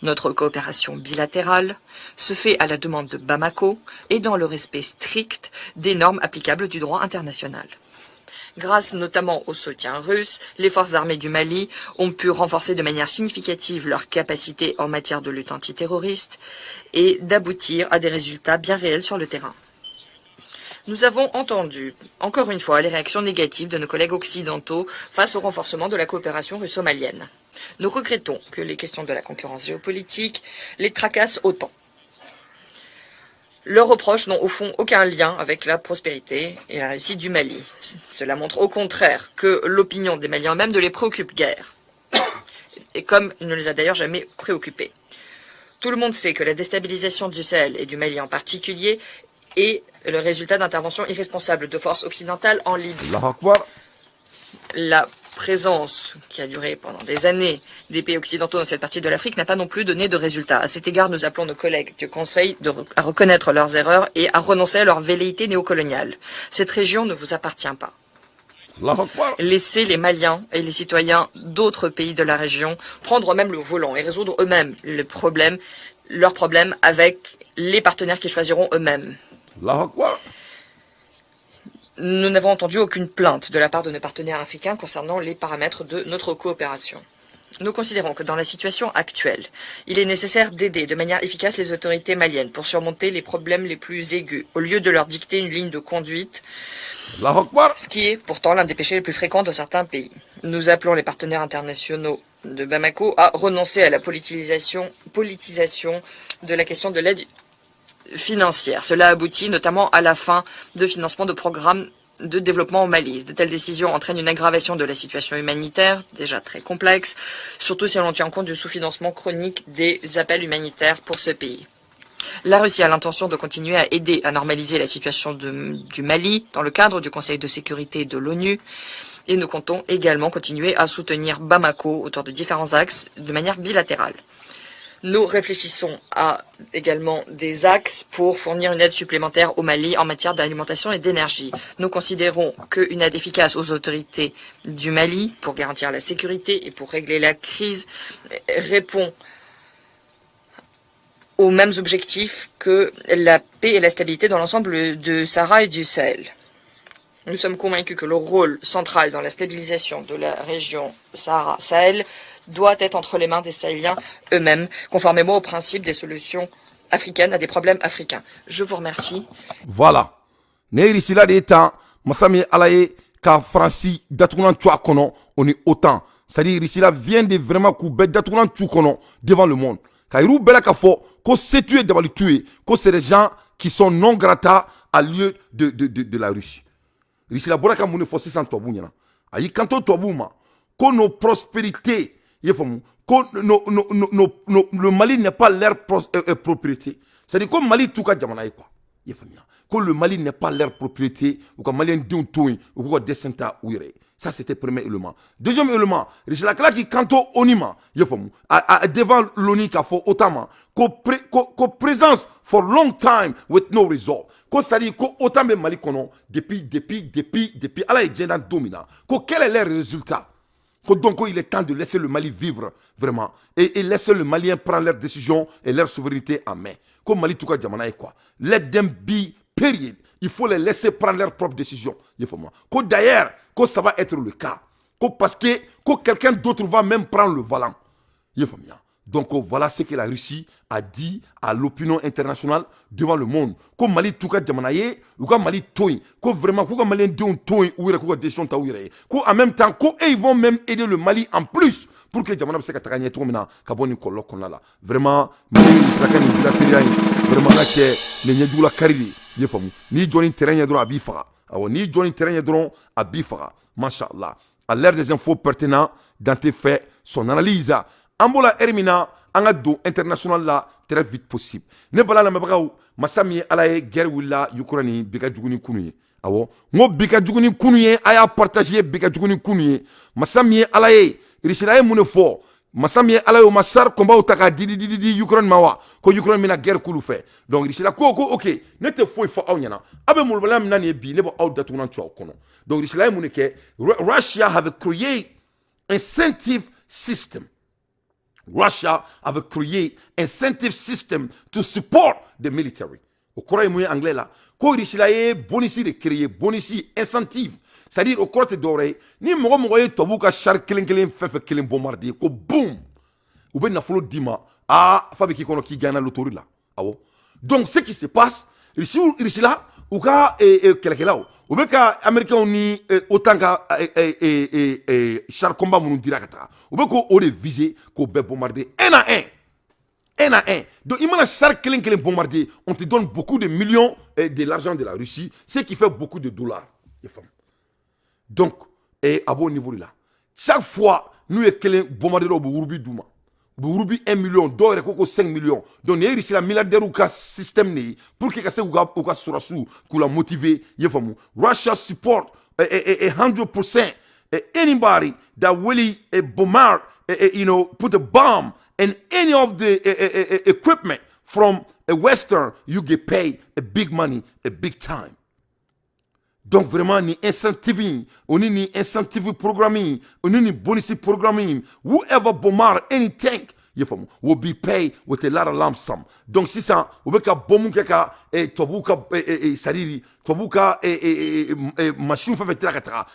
Notre coopération bilatérale se fait à la demande de Bamako et dans le respect strict des normes applicables du droit international. Grâce notamment au soutien russe, les forces armées du Mali ont pu renforcer de manière significative leurs capacités en matière de lutte antiterroriste et d'aboutir à des résultats bien réels sur le terrain. Nous avons entendu, encore une fois, les réactions négatives de nos collègues occidentaux face au renforcement de la coopération russo-malienne. Nous regrettons que les questions de la concurrence géopolitique les tracassent autant. Leurs reproches n'ont au fond aucun lien avec la prospérité et la réussite du Mali. Cela montre au contraire que l'opinion des Maliens eux-mêmes ne les préoccupe guère. et comme il ne les a d'ailleurs jamais préoccupés. Tout le monde sait que la déstabilisation du Sahel et du Mali en particulier est le résultat d'interventions irresponsables de forces occidentales en Libye. الله أكبر. La présence, qui a duré pendant des années, des pays occidentaux dans cette partie de l'Afrique n'a pas non plus donné de résultats. À cet égard, nous appelons nos collègues du Conseil à reconnaître leurs erreurs et à renoncer à leur velléité néocoloniale. Cette région ne vous appartient pas. الله أكبر. Laissez les Maliens et les citoyens d'autres pays de la région prendre eux-mêmes le volant et résoudre eux-mêmes leurs problèmes avec les partenaires qu'ils choisiront eux-mêmes. الله أكبر. Nous n'avons entendu aucune plainte de la part de nos partenaires africains concernant les paramètres de notre coopération. Nous considérons que dans la situation actuelle, il est nécessaire d'aider de manière efficace les autorités maliennes pour surmonter les problèmes les plus aigus, au lieu de leur dicter une ligne de conduite, الله أكبر. Ce qui est pourtant l'un des péchés les plus fréquents de certains pays. Nous appelons les partenaires internationaux de Bamako à renoncer à la politisation de la question de l'aide financière. Cela aboutit notamment à la fin de financement de programmes de développement au Mali. De telles décisions entraînent une aggravation de la situation humanitaire, déjà très complexe, surtout si l'on tient compte du sous-financement chronique des appels humanitaires pour ce pays. La Russie a l'intention de continuer à aider à normaliser la situation du Mali dans le cadre du Conseil de sécurité de l'ONU. Et nous comptons également continuer à soutenir Bamako autour de différents axes de manière bilatérale. Nous réfléchissons à également des axes pour fournir une aide supplémentaire au Mali en matière d'alimentation et d'énergie. Nous considérons qu'une aide efficace aux autorités du Mali pour garantir la sécurité et pour régler la crise répond aux mêmes objectifs que la paix et la stabilité dans l'ensemble de Sahara et du Sahel. Nous sommes convaincus que le rôle central dans la stabilisation de la région Sahara-Sahel doit être entre les mains des Sahéliens eux-mêmes, conformément au principe des solutions africaines à des problèmes africains. Je vous remercie. Voilà. Ne Russie la de tan masa min ye Ala ye ka Faransi datugulan cu a kɔnɔ, o ni OTAN. C'est-à-dire, Russie la vient de vraiment k'u bɛɛ datugulan cu kɔnɔ devant le monde. Ka yir'u bɛɛ la k'a fɔ ko setu ye dabalitu ye, ko c'est des gens qui sont non grata à lieu de la Russie. Russie la bɔra ka mun de fɔ sisan tubabuw ɲɛna? A y'i kanto tubabuw ma ko nos prospérités, i ye faamu, ko no, le Mali n'est pas leur propriété. C'est-à-dire ko Mali t'u ka jamana ye quoi. I ye faamuya, ko le Mali n'est pas leur propriété, u ka maliyɛn denw to yen, u k'u ka destin ta u yɛrɛ ye. Ça, c'était premier élément. Deuxième élément, Russie la kila k'i kanto ONU ma, i ye faamu, devant l'ONU, k'a fɔ OTAN ma ko présence for long time with no result, ko c'est à dire ko OTAN bɛ Mali kɔnɔ depuis Ala ye diɲɛ dan don min na, ko quel est leur résultat? Ko donc il est temps de laisser le Mali vivre vraiment et laisser le Malien prendre leurs décisions et leur souveraineté en main. Ko Mali t'u ka jamana ye quoi. Let them be, period. Il faut les laisser prendre leurs propres décisions. Il faut moi. Ko d'ailleurs, ko ça va être le cas. Ko parce que ko quelqu'un d'autre va même prendre le volant. Il faut bien. Donc voilà ce que la Russie a dit à l'opinion internationale devant le monde. Ko Mali t'u ka jamana ye, u ka Mali to yen, ko vraiment k'u ka Malien denw to yen, u yɛrɛ k'u ka décision ta u yɛrɛ ye. Ko en même temps, ko eux, ils vont même aider le Mali en plus pour que jamana bɛ se ka taga ɲɛ cogo min na ka bɔ nin kɔlɔlɔ kɔnɔna la. Vraiment, Mali Russie la ka nin bilatériya in, vraiment, ka kɛ nin ɲɛjugula kari de ye. I ye faamu, n'i jɔ ni terrain ɲɛ dɔrɔn, a b'i faga. Awɔ, n'i jɔ ni terrain ɲɛ dɔrɔn, a b'i faga. Mashallah. À l'ère des infos pertinents, Dante fait son analyse. An b'o la heure min na, an ka don international la très vite possible. Ne bala lamɛnbagaw, masa min ye Ala ye, guerre wulila Ukraine, bi ka jugu ni kunu ye. Awɔ, n ko bi ka jugu ni kunu ye. A y'a partager, bi ka jugu ni kunu ye. Masa min ye Ala ye, Russie la ye mun de fɔ? Masa min ye Ala ye, o ma char combat ta k'a di di di di Ukraine ma wa? Ko Ukraine bɛna guerre k'olu fɛ. Donc Russie la ko ok, ne tɛ foyi fɔ aw ɲɛna, aw bɛ molobaliya min na nin ye bi, ne b'aw datugulan cu aw kɔnɔ. Donc Russie la ye mun de kɛ? Russia have created incentive system. Russia have created incentive system to support the military. O kɔrɔ ye mun ye anglais la? Ko Russie la ye bonus de créer, bonus incentive. C'est-à-dire, o kɔrɔ tɛ dɔwɛrɛ ye, ni mɔgɔ mɔgɔ ye tubabuw ka char kelen kelen fɛn fɛn kelen bombarder, ko boum, u bɛ nafolo d'i ma. Aa, fa bɛ k'i kɔnɔ k'i gagné loterie la. Awɔ. Donc ce qui se passe, Russie la, u ka kɛlɛkɛlaw, u bɛ ka américains ni OTAN ka char combat minnu dira ka taga, u bɛ k'o de viser, k'o bɛɛ bombarder un à un, un à un. Donc, il mana char kelen kelen bombarder, on te donne beaucoup de millions de l'argent de la Russie, ce qui fait beaucoup de dollars. Donc, et à bon niveau là, chaque fois, N'u ye kelen bombarder, dɔw bɛ rouble d'u ma, u bɛ rouble 1 million, dɔw yɛrɛ ko 5 millions. Donc nin ye Russie la milliardaires ka système de ye pour que ka se k'u ka sɔrɔsiw k'u la motiver, i ye faamu. Russia support a 100% anybody that really bombard, put a bomb in any of the equipment from a Western, you get paid a big money, a big time. Donc vraiment, ni incentive in, o ni incentive programme in, o ni bonus programme in, whoever bombard any tank, i faamu, will be paid with a lot of lump sum. Donc sisan u bɛ ka bombe kɛ ka tubabuw ka c'est à dire tubabuw ka machine fɛn fɛn tila ka taga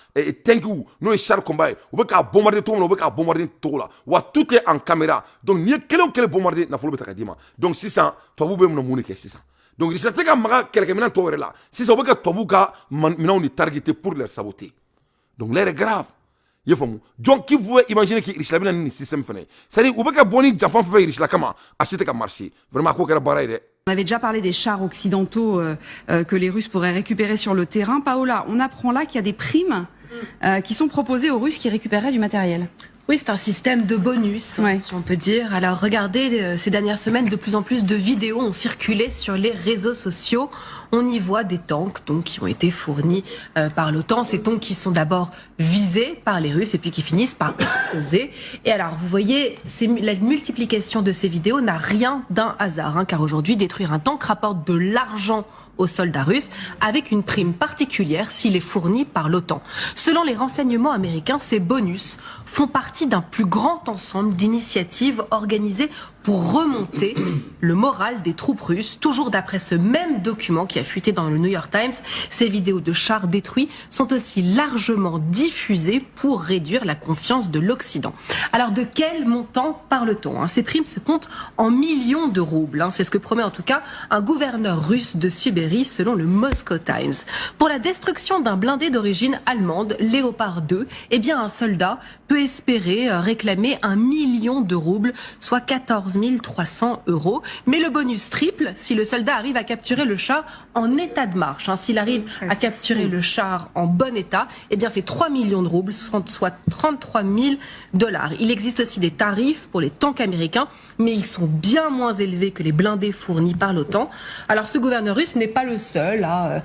tankiw, n'o ye char combat ye, u bɛ k'a bombarder cogo min na, u bɛ k'a bombarder cogo la wa, tout est en caméra. Donc n'i ye kelen o kelen bombarder, nafolo bɛ ta ka d'i ma. Donc sisan tubabuw bɛ mun de kɛ sisan? Donc Russie tɛ ka maga kɛlɛkɛminɛn tɔw yɛrɛ la. Sisan u bɛ ka tubabuw ka minɛnw de targeter pour les saboter. Donc l'heure est grave, i ye faamu. Donc qui pouvait imaginer que Russie bɛna ni nin système fɛnɛ ye? C'est à dire u bɛ ka bɔ ni janfa fɛn fɛn Russie kama, a si tɛ ka marcher. Vraiment, a ko kɛra baara ye dɛ. On avait déjà parlé des chars occidentaux que les Russes pourraient récupérer sur le terrain. Paola, on apprend là qu'il y a des primes qui sont proposées aux Russes qui récupéreraient du matériel. Oui, c'est un système de bonus, si on peut dire. Alors regardez, ces dernières semaines, de plus en plus de vidéos ont circulé sur les réseaux sociaux. On y voit des tanks donc, qui ont été fournis par l'OTAN. Ces tanks qui sont d'abord visés par les Russes et puis qui finissent par exploser. Et alors, vous voyez, la multiplication de ces vidéos n'a rien d'un hasard, hein, car aujourd'hui, détruire un tank rapporte de l'argent aux soldats russes avec une prime particulière s'il est fourni par l'OTAN. Selon les renseignements américains, ces bonus font partie d'un plus grand ensemble d'initiatives organisées pour remonter le moral des troupes russes. Toujours d'après ce même document qui a fuité dans le New York Times, ces vidéos de chars détruits sont aussi largement diffusées pour réduire la confiance de l'Occident. Alors de quel montant parle-t-on, hein? Ces primes se comptent en millions de roubles, hein. C'est ce que promet en tout cas un gouverneur russe de Sibérie selon le Moscow Times. Pour la destruction d'un blindé d'origine allemande, Léopard 2, eh bien un soldat peut espérer réclamer 1 million de roubles, soit 14 300 euros. Mais le bonus triple si le soldat arrive à capturer le char en état de marche, hein. S'il arrive à capturer le char en bon état, eh bien c'est 3 millions de roubles, soit 33 000 dollars. Il existe aussi des tarifs pour les tanks américains, mais ils sont bien moins élevés que les blindés fournis par l'OTAN. Alors ce gouverneur russe n'est pas le seul à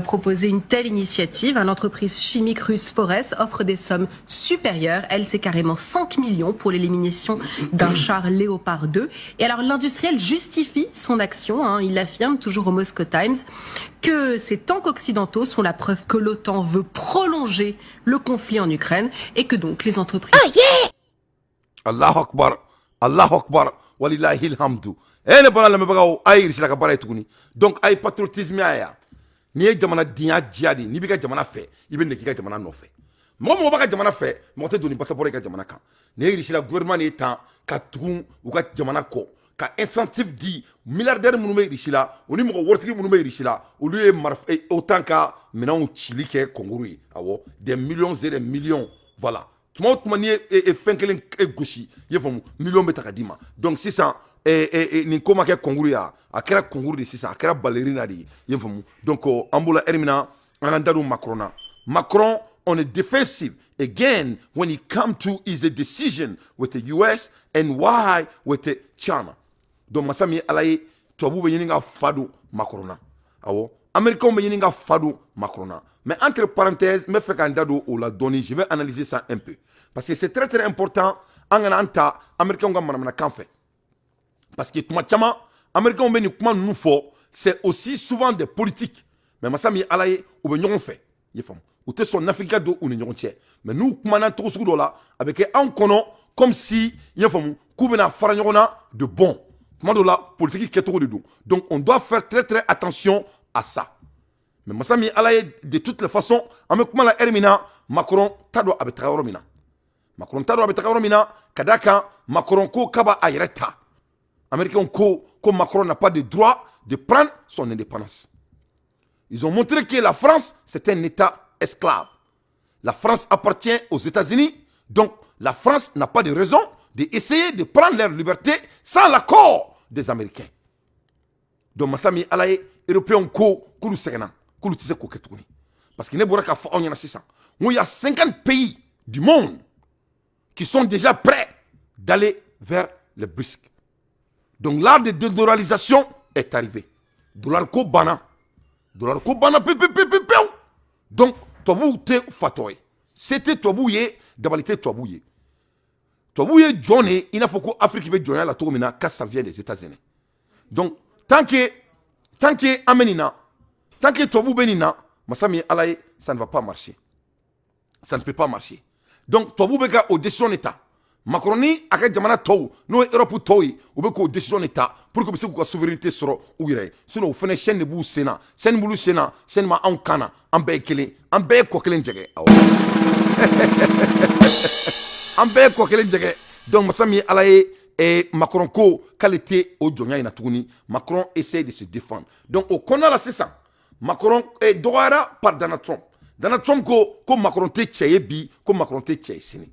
proposer une telle initiative. L'entreprise chimique russe Fores offre des sommes supérieures. Elle, c'est carrément 5 millions pour l'élimination d'un char Léopard 2. Et alors l'industriel justifie son action, hein. Il affirme, toujours au Moscow Times, que ces tanks occidentaux sont la preuve que l'OTAN veut prolonger le conflit en Ukraine et que donc les entreprises Allahu akbar, Allahu akbar, walillahil hamdu. E ne bana lamɛnbagaw, a ye Russie la ka baara ye tuguni. Donc a ye patriotisme ya yan. N'i ye jamanadenya diya de, n'i b'i ka jamana fɛ, i bɛ nɛgɛ i ka jamana nɔfɛ. Mɔgɔ mɔgɔ b'a ka jamana fɛ, mɔgɔ tɛ don ni passeport i ka jamana kan. Nin ye Russie la gouvernement de ye tan ka tugu u ka jamana kɔ ka incentive di milliardaire minnu bɛ Russie la, o ni mɔgɔ waritigi minnu bɛ Russie la. Olu ye marifa OTAN ka minɛnw cili kɛ concours ye. Awɔ, des millions et des millions, voilà. Tuma o tuma n'i ye fɛn kelen gosi, i ye faamu, million bɛ ta ka d'i ma. Donc sisan nin ko ma kɛ concours ye, a kɛra concours de sisan, a kɛra ballerina de ye, i ye faamu. Donc an b'o la heure min na, an k'an da don Macron na. Macron on a defensive again when it come to is a decision with the US and why with the China. Donc masa min ye Ala ye, tubabuw bɛ ɲini ka fa don Macron na. Awɔ, Américains bɛ ɲini ka fa don Macron na. Mais entre parenthèses, n bɛ fɛ k'an da don o la dɔɔni. Je vais analyser ça un peu parce que c'est très très important. An kana an ta Américains ka manamanakan fɛ, parce que tuma caman Américains bɛ nin kuma ninnu fɔ, c'est aussi souvent des politiques. Mais masa min ye Ala ye, u bɛ ɲɔgɔn fɛ, i ye faamu, u tɛ sɔn nafigi ka don u ni ɲɔgɔn cɛ. Mais n'u kumana cogo sugu dɔ la, a bɛ kɛ anw kɔnɔ comme si, i ye faamu, k'u bɛna fara ɲɔgɔn na de bon. Tuma dɔw la, politique kɛcogo de don. Donc on doit faire très très attention à ça. Mais masa min Ala ye, de toutes les façons, an bɛ kuma la heure min na, Macron t'a dɔn a bɛ taga yɔrɔ min na. Macron t'a dɔn a bɛ taga yɔrɔ min na, ka d'a kan Macron ko k'a b'a a yɛrɛ ta. Américains ko Macron n'a pas de droit de prendre son indépendance. Ils ont montré que la France, c'est un État esclave. La France appartient aux États-Unis, donc la France n'a pas de raison d'essayer de prendre leur liberté sans l'accord des Américains. Donc masa min Ala ye, Européens ko k'olu sɛgɛnna, k'olu tɛ se k'o kɛ tuguni. Parce que ne bɔra k'a fɔ aw ɲɛna sisan n ko il y a 50 pays du monde qui ont signé l'accord de qui sont déjà prêts d'aller vers les BRICS. Donc l'art de dédollarisation est arrivé. Dollar ko banna, dollar ko banna pe pe pe pe pewu. Donc tubabuw tɛ fatɔ ye, se tɛ tubabuw ye, dabali tɛ tubabuw ye. Tubabuw ye jɔn de ye, i n'a fɔ ko Afrique bɛ jɔnya la cogo min na, que ça vient des États-Unis. Donc tant que an bɛ nin na, tant que tubabuw bɛ nin na, masa min ye Ala ye, ça ne va pas marcher, ça ne peut pas marcher. Donc tubabuw bɛ ka o décision de ta. Macron ni a ka jamana tɔw, n'o ye Europe tɔw ye, u bɛ k'o décision de ta pour que u bɛ se k'u ka souveraineté sɔrɔ u yɛrɛ ye. Sinon o fana, chaîne de b'u sen na, chaîne b'olu sen na, chaîne ma anw kan na. An bɛɛ ye kelen, an bɛɛ ye kɔ kelen jɛgɛ. Awɔ, an bɛɛ ye kɔ kelen jɛgɛ. Donc masa min ye Ala ye, Macron ko k'ale tɛ o jɔnya in na tuguni. Macron essaie de se défendre. Donc o kɔnɔna la sisan, Macron dɔgɔyara par Donald Trump. Donald Trump ko ko Macron tɛ cɛ ye bi, ko Macron tɛ cɛ ye sini.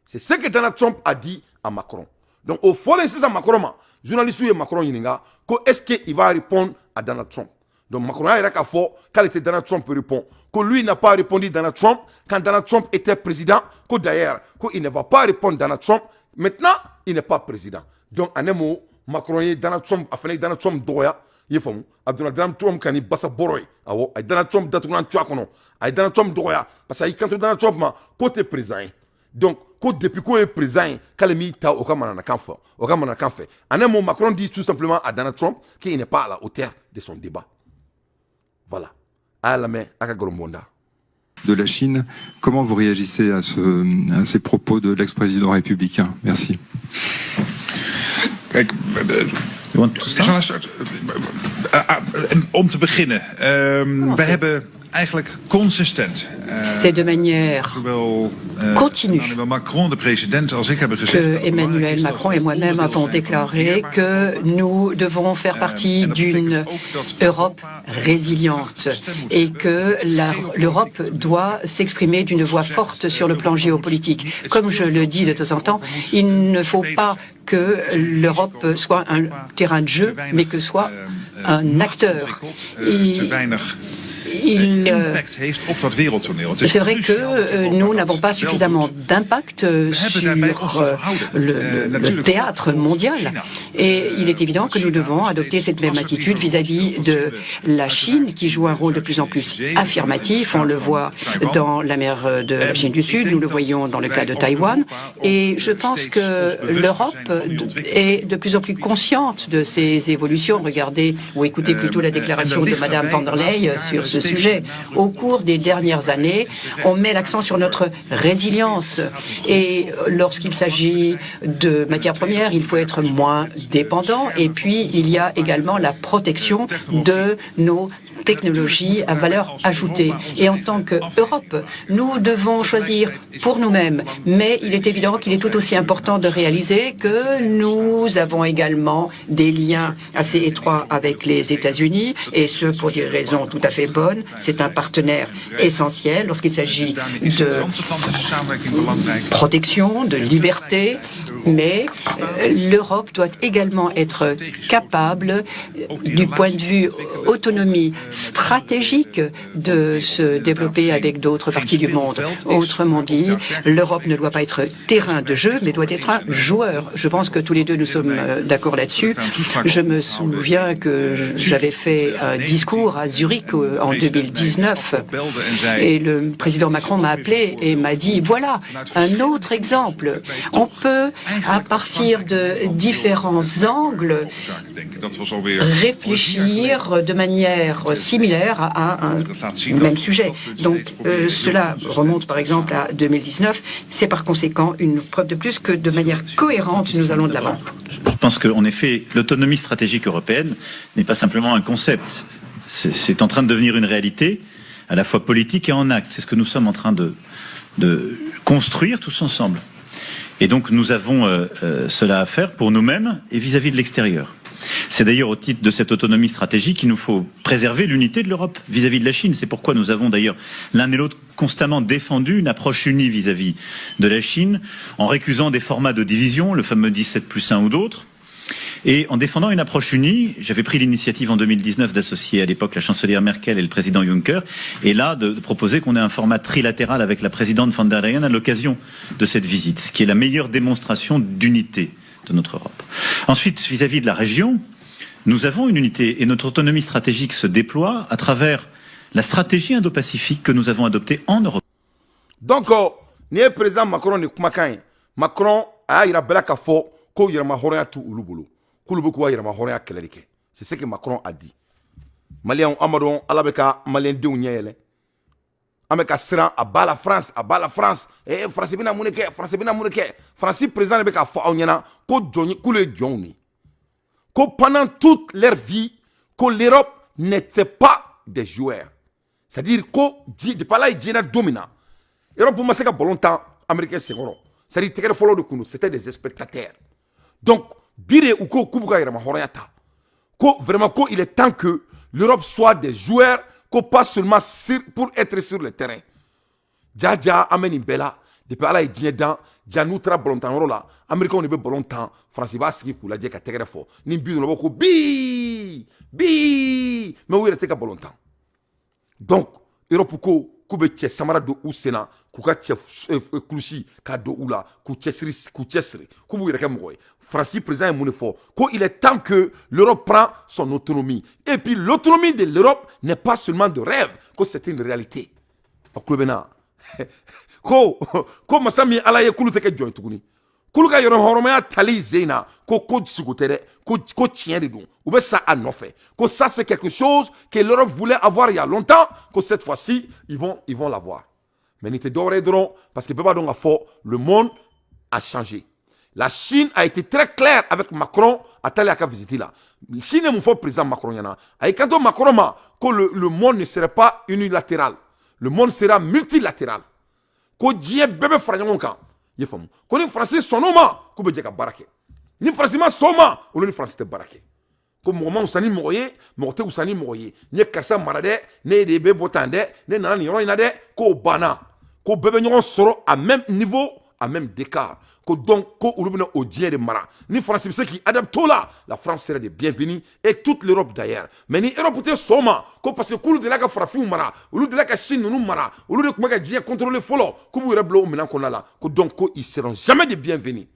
C'est ce que Donald Trump a dit à Macron. Donc o fɔlen sisan Macron ma, journaliste ye Macron ɲininka ko est-ce que il va répondre à Donald Trump. Donc Macron y'a yira k'a fɔ k'ale tɛ Donald Trump répond, que lui n'a pas répondu Donald Trump quand Donald Trump était président, ko d'ailleurs ko il ne va pas répondre Donald Trump maintenant, il n'est pas président. Donc en un mot, Macron ye Donald Trump, a fana ye Donald Trump dɔgɔya, i ye faamu. A donna Donald Trump kan ni basa bɔrɔ ye. Awɔ, a ye Donald Trump datugulan tu a kɔnɔ, a ye Donald Trump dɔgɔya parce que a y'i kanto Donald Trump ma k'o tɛ président ye. Donc ko depuis k'o ye président ye, k'ale m'i ta o ka mananakan fɔ, o ka mananakan fɛ. En un mot, Macron dit tout simplement à Donald Trump qu'il n'est pas à la hauteur de son débat. Voilà, a y'a lamɛn a ka gɔrɔnbonda. De la Chine. Comment vous réagissez à ces propos de l'ex-président républicain? Merci. Kijk, om te beginnen, wij hebben eigenlijk consistent. C'est de manière continue Emmanuel Macron, de president, als ik hebben gezegd que Emmanuel Macron et moi-même avons déclaré que nous devons faire partie d'une Europe résiliente et que l'Europe doit s'exprimer d'une voix forte sur le plan géopolitique. Comme je le dis de temps en temps, il ne faut pas que l'Europe soit un terrain de jeu, mais que soit un acteur. C'est vrai que nous n'avons pas suffisamment d'impact sur le théâtre mondial. Et il est évident que nous devons adopter cette même attitude vis-à-vis de la Chine, qui joue un rôle de plus en plus affirmatif. On le voit dans la mer de la Chine du Sud, nous le voyons dans le cas de Taïwan. Et je pense que l'Europe est de plus en plus consciente de ces évolutions. Regardez, ou écoutez plutôt la déclaration de Madame von der Leyen sur ce sujet. Au cours des dernières années, on met l'accent sur notre résilience. Et lorsqu'il s'agit de matières premières, il faut être moins dépendant. Et puis, il y a également la protection de nos technologies à valeur ajoutée. Et en tant qu'Europe, nous devons choisir pour nous-mêmes. Mais il est évident qu'il est tout aussi important de réaliser que nous avons également des liens assez étroits avec les États-Unis, et ce pour des raisons tout à fait bonnes. C'est un partenaire essentiel lorsqu'il s'agit de protection, de liberté, mais l'Europe doit également être capable, du point de vue autonomie stratégique, de se développer avec d'autres parties du monde. Autrement dit, l'Europe ne doit pas être terrain de jeu, mais doit être un joueur. Je pense que tous les deux, nous sommes d'accord là-dessus. Je me souviens que j'avais fait un discours à Zurich en 2019 et le président Macron m'a appelé et m'a dit: voilà un autre exemple. On peut, à partir de différents angles, réfléchir de manière similaire à un même sujet. Donc cela remonte par exemple à 2019. C'est par conséquent une preuve de plus que de manière cohérente, nous allons de l'avant. Je pense qu'en effet, l'autonomie stratégique européenne n'est pas simplement un concept. C'est en train de devenir une réalité, à la fois politique et en acte. C'est ce que nous sommes en train de construire tous ensemble. Et donc nous avons cela à faire pour nous-mêmes et vis-à-vis de l'extérieur. C'est d'ailleurs au titre de cette autonomie stratégique qu'il nous faut préserver l'unité de l'Europe vis-à-vis de la Chine. C'est pourquoi nous avons d'ailleurs l'un et l'autre constamment défendu une approche unie vis-à-vis de la Chine, en récusant des formats de division, le fameux 17 plus 1 ou d'autres. Et en défendant une approche unie, j'avais pris l'initiative en 2019 d'associer à l'époque la chancelière Merkel et le président Juncker, et là de proposer qu'on ait un format trilatéral avec la présidente von der Leyen à l'occasion de cette visite, ce qui est la meilleure démonstration d'unité de notre Europe. Ensuite, vis-à-vis de la région, nous avons une unité et notre autonomie stratégique se déploie à travers la stratégie indo-pacifique que nous avons adoptée en Europe. Donc nin ye président Macron de kumakan ye. Macron a y'a yira bɛɛ la k'a fɔ ko yɛrɛma hɔrɔnya t'u olu bolo, k'olu bɛ k'u ka yɛrɛma hɔrɔnya kɛlɛ de kɛ. C'est ce que Macron a dit. Maliyɛnw, an b'a dɔn Ala bɛ ka maliyɛndenw ɲɛ yɛlɛ. An bɛ ka siran à bas la France, à bas la France. France bɛna mun de kɛ? France bɛna mun de kɛ? France président de bɛ k'a fɔ aw ɲɛna ko jɔn k'olu ye jɔnw de ye, ko pendant toute leur vie, ko l'Europe n'était pas des joueurs, c'est-à-dire ko depuis Ala ye diɲɛ don min na, Europe ma se ka ballon tan Américain senkɔrɔ, c'est-à-dire tɛgɛrɛ fɔlɔ de kun don, c'était des spectateurs. Donc bi de u ko k'u b'u ka yɛrɛma hɔrɔnya ta, ko vraiment ko il est temps que l'Europe soit des joueurs, ko pas seulement pour être sur le terrain. Ja ja, an bɛ nin bɛɛ la depuis Ala ye diɲɛ dan. Ja, n'u taara ballon tan yɔrɔ la, Américains de bɛ ballon tan, Faransi b'a sigi k'u lajɛ ka tɛgɛrɛ fɔ ni bi donna ko bi bi, mais u yɛrɛ tɛ ka ballon tan. Donc Europe ko k'u bɛ cɛ samara don u sen na, k'u ka cɛ kulusi k'a don u la, k'u cɛsiri, k'u cɛsiri, k'u b'u yɛrɛ kɛ mɔgɔ ye. Faransi président ye mun de fɔ? Ko il est temps que l'Europe prend son autonomie, et puis l'autonomie de l'Europe n'est pas seulement de rêve, ko c'est une réalité. A tulo bɛ na ko masa min Ala ye, k'olu tɛ kɛ jɔn ye tuguni, k'olu ka yɛrɛ hɔrɔnya tali zen na, ko sigo tɛ dɛ, ko tiɲɛ de don, u bɛ sa a nɔfɛ, ko ça, c'est quelque chose que l'Europe voulait avoir il y a longtemps, ko cette fois-ci ils vont l'avoir. Mais nin tɛ dɔwɛrɛ ye dɔrɔn, parce que bɛɛ b'a dɔn k'a fɔ le monde a changé. La Chine a été très claire avec Macron a taalen a ka visite la. Chine ye mun fɔ président Macron ɲɛna? A y'i kanto Macron ma ko le monde ne serait pas unilatéral, le monde sera multilatéral, ko diɲɛ bɛɛ bɛ fara ɲɔgɔn kan. I ye faamu? Ko ni Faransi sɔnn'o ma, k'u bɛ jɛ ka baara kɛ, ni Faransi ma sɔn o ma, olu ni Faransi tɛ baara kɛ, ko mɔgɔ ma wusa ni mɔgɔ ye, mɔgɔ tɛ wusa ni mɔgɔ ye. N ye karisa mara dɛ, ne de bɛ bɔ tan dɛ, ne nana nin yɔrɔ in na dɛ, k'o banna, ko bɛɛ bɛ ɲɔgɔn sɔrɔ à même niveau, à même d'écart, ko donc ko olu bɛna o diɲɛ de mara. Ni Faransi bɛ se k'i adapter o la, la France serait de bienvenue et toute l'Europe d'ailleurs. Mais ni Europe tɛ sɔn o ma, ko parce que k'olu delila ka farafinw mara, olu delila ka Chine ninnu mara, olu de tun bɛ ka diɲɛ contrôler fɔlɔ, k'u b'u yɛrɛ bila o minɛn kɔnɔna la, ko donc ko ils seront jamais de bienvenus.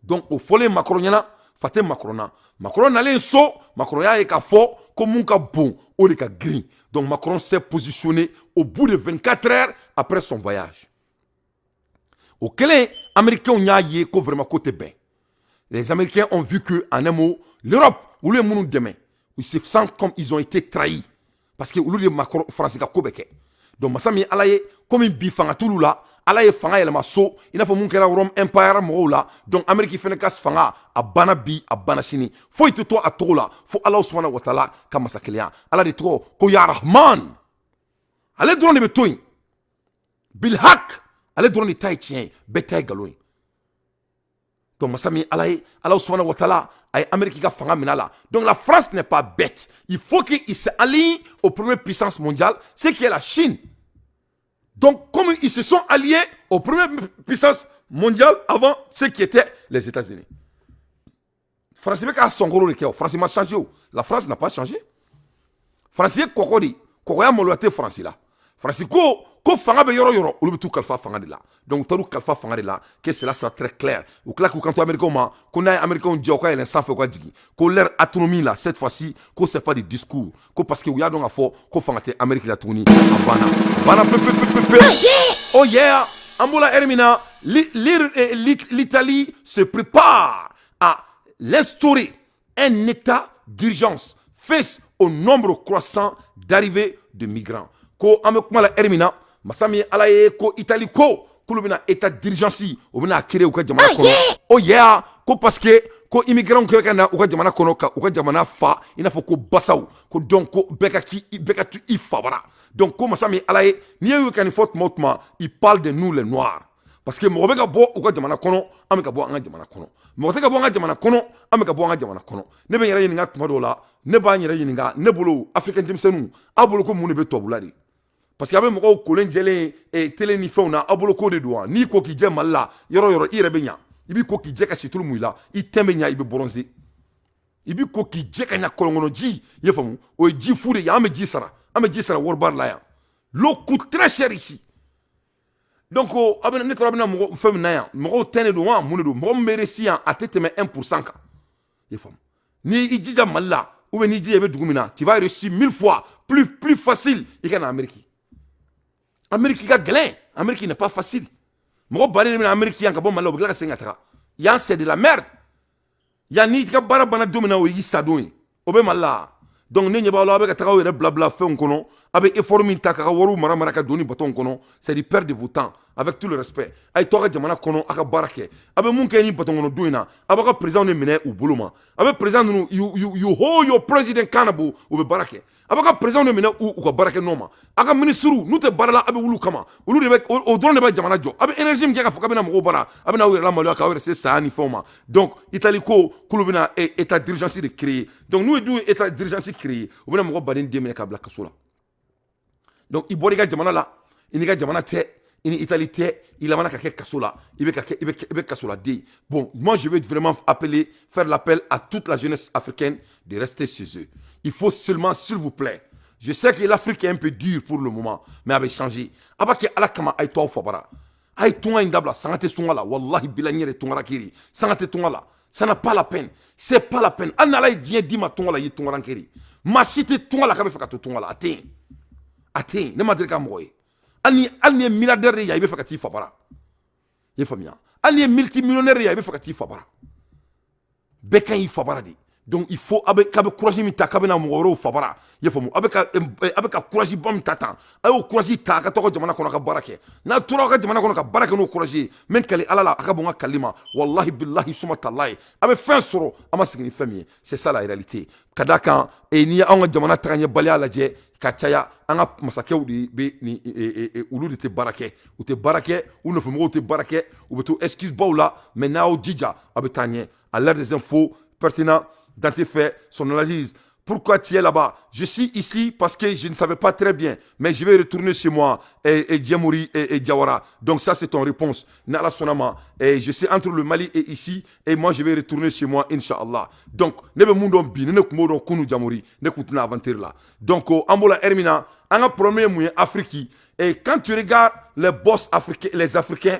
Donc o fɔlen Macron ɲɛna, fa tɛ Macron na. Macron nalen so, Macron y'a ye k'a fɔ ko mun ka bon, o de ka girin. Donc Macron s'est positionné au bout de 24 heures après son voyage. O kɛlen, Américains y'a ye ko vraiment ko tɛ bɛn. Les Américains ont vu que, en un mot, l'Europe, olu ye minnu dɛmɛ, ils se sentent comme ils ont été trahis, parce que olu de Macron, Faransi ka ko bɛ kɛ. Donc masa min Ala ye, komi bi fanga t'olu la, Ala ye fanga yɛlɛma so, i n'a fɔ mun kɛra Rome Empire mɔgɔw la. Donc Amérique fɛnɛ ka fanga a banna bi, a banna sini, foyi tɛ to a togo la fo Ala subhanahu wa taala ka masakɛlenya. Ala de tɔgɔ ko ya Rahman, ale dɔrɔn de bɛ to yen. Bilhak, ale dɔrɔn de ta ye tiɲɛ ye, bɛɛ ta ye nkalon ye. Donc masa min Ala ye, Ala subhanahu wa taala a ye Amérique ka fanga minɛ a la. Donc la France n'est pas bête, il faut qu'il s'aligne aux premières puissances mondiales, ce qui est la Chine. Donc comme ils se sont alliés aux premières puissances mondiales avant ce qui était les États-Unis, France bɛ k'a sɔnkoro de kɛ. O France ma changé, o la France n'a pas changé. France ye kɔkɔ de, kɔkɔya maloya tɛ France la. France ko fanga bɛ yɔrɔ yɔrɔ, olu bɛ t'u kalifa fanga de la. Donc u taar'u kalifa fanga de la, que cela soit très clair. U tila k'u kanto Américains ma ko n'a ye Américains jɛ, u ka yɛlɛn sanfɛ, u ka jigin, ko leur autonomie là, cette fois-ci, ko c'est pas des discours, ko parce que u y'a dɔn k'a fɔ ko fanga tɛ Amérique la tuguni. A banna, a banna pe pe pe pe pe. Oh yeah, an b'o la heure min na, l'Italie se prépare à l'instaurer un état d'urgence face au nombre croissant d'arrivées de migrants. Ko an bɛ kuma la heure min na, masa min Ala ye, ko Itali ko k'olu bɛna état d'urgence, u bɛna créer u ka jamana kɔnɔ. Oh yeah, ko parce que ko immigrants kɛ ka na u ka jamana kɔnɔ ka u ka jamana fa i n'a fɔ ko basaw, ko donc ko bɛɛ ka k'i, bɛɛ ka to i fabara. Donc ko masa min Ala ye, n'i ye ka nin fɔ tuma o tuma, il parle de nous les Noirs, parce que mɔgɔ bɛ ka bɔ u ka jamana kɔnɔ, an bɛ ka bɔ an ka jamana kɔnɔ. Mɔgɔ tɛ ka bɔ an ka jamana kɔnɔ, an bɛ ka bɔ an ka jamana kɔnɔ. Ne bɛ n yɛrɛ ɲininka tuma dɔw la, ne b'an yɛrɛ ɲininka. Ne bolo, Africain denmisɛnninw, aw bolo ko mun de bɛ tubabula de? Parce que a bɛ mɔgɔw kolen jɛlen télé ni fɛnw na, aw bolo ko de don wa? N'i ko k'i jɛ Mali la, yɔrɔ yɔrɔ i yɛrɛ bɛ ɲa, i b'i ko k'i jɛ ka situlu mun i la, i tɛn bɛ ɲa, i bɛ bronzer. I b'i ko k'i jɛ ka ɲa. Kɔlɔn ji, i y'a faamu, o ye ji fu de ye. An bɛ ji sara, an bɛ ji sara wariba la yan. L'eau coûte très cher ici. Donc a bɛ ne taara, bɛna mɔgɔ fɛn min na yan, mɔgɔw tɛ ne don wa, mun de don? Mɔgɔ min bɛ réussi yan, a tɛ tɛmɛ 1% kan, i y'a faamu. Ni i jija Mali la, ou bien n'i jija i bɛ dugu min na, tu vas réussir mille fois plus facile i ka na Amérique. Amérique ka gɛlɛn, Amérique n'est pas facile. Mɔgɔ baden de bɛna Amérique yan ka bɔ Mali la, u bɛ tila ka segin ka taga yan. C'est de la merde yan. N'i ka baara banna don min na, o y'i sa don ye. O bɛ Mali la. Donc ne ɲɛ b'aw la, aw bɛ ka taga aw yɛrɛ bila bila fɛnw kɔnɔ. A bɛ effort min ta k'a ka wariw mara mara ka don ni bateau kɔnɔ, c'est du perdre de vos temps, avec tout le respect. A ye to a ka jamana kɔnɔ, a ka baara kɛ. A bɛ mun kɛ ni bateau kɔnɔ don in na? A b'a ka président de minɛ u bolo ma. A bɛ président ninnu, you hold your president accountable. U bɛ baara kɛ. A b'a ka président de minɛ u ka baara kɛ nɔ ma. A ka ministre n'u tɛ baara la, a bɛ wuli u kama. Olu de bɛ o dɔrɔn de bɛ jamana jɔ. A bɛ énergie min kɛ k'a fɔ k'a bɛna mɔgɔw baara, a bɛna aw yɛrɛ lamaloya k'aw yɛrɛ se saya ni fɛnw ma. Donc Italie ko k'olu bɛna état d'urgence de créer. Donc n'u ye dun état d'urgence créer, u bɛna mɔgɔ baden den minɛ k'a bila kaso la. Donc i bɔra i ka jamana la, i n'i ka jamana tɛ, i ni Italie tɛ, i labanna ka kɛ kaso la, i bɛ ka kɛ i bɛ kaso la den. Bon, moi je vais vraiment appeler, faire l'appel à toute la jeunesse africaine de rester chez eux. Il faut seulement, s'il vous plaît, je sais que l'Afrique est un peu dure pour le moment, mais a bɛ changer. A b'a kɛ Ala kama, a ye to aw fa bara, a ye tunga in dabila. Sanga tɛ tunga la, wallahi bila n yɛrɛ tungara kiri, sanga tɛ tunga la. Ça n'a pas la peine, c'est pas la peine. Hali n'Ala ye diɲɛ d'i ma tunga la, i ye tungaranke de. Maa si tɛ tunga la k'a bɛ fɛ ka to tunga la. A tɛ yen, a tɛ yen. Ne ma deli ka mɔgɔ ye. Hali ni ye milliardaire de ye yan, i bɛ fɛ ka t'i fa bara, i ye faamuya. Hali ni ye multimillionnaire ye yan, i bɛ fɛ ka t'i fa bara. Bɛɛ ka ɲi fa bara de. Donc il faut a bɛ k'a bɛ courage min ta k'a bɛna mɔgɔ wɛrɛw fa bara, i y'a faamu. A bɛ ka courage ba min ta tan, a y'o courage ta a ka to ka jamana kɔnɔ ka baara kɛ. N'a tora aw ka jamana kɔnɔ ka baara kɛ n'o courage ye, n bɛ n kali Ala la, a ka bon n ka kali ma, wallahi billahi suma talayi, a bɛ fɛn sɔrɔ a ma segin ni fɛn min ye. C'est ça la réalité. Ka d'a kan n'i ye anw ka jamana tagaɲɛbaliya lajɛ ka caya, an ka masakɛw de bɛ ni olu de tɛ baara kɛ. U tɛ baara kɛ, u nɔfɛmɔgɔw tɛ baara kɛ, u bɛ to excuse baw la. Mais n'a y'aw jija, a bɛ taa ɲɛ. À l'heure des infos pertinents, Dante fait son analyse. Pourquoi tu es là-bas? Je suis ici parce que je ne savais pas très bien, mais je vais retourner chez moi et Djamouri et Diawara. Donc ça, c'est ton réponse. Nala Sonama. Et je suis entre le Mali et ici, et moi, je vais retourner chez moi, Inch'Allah. Donc, ne bɛ mun dɔn bi, ne kun b'o dɔn kunu, Djamouri, ne kun tɛna aventure la. Donc, an b'o la heure min na, an ka problème ye mun ye Afrique? Et quand tu regardes les boss africains, les Africains,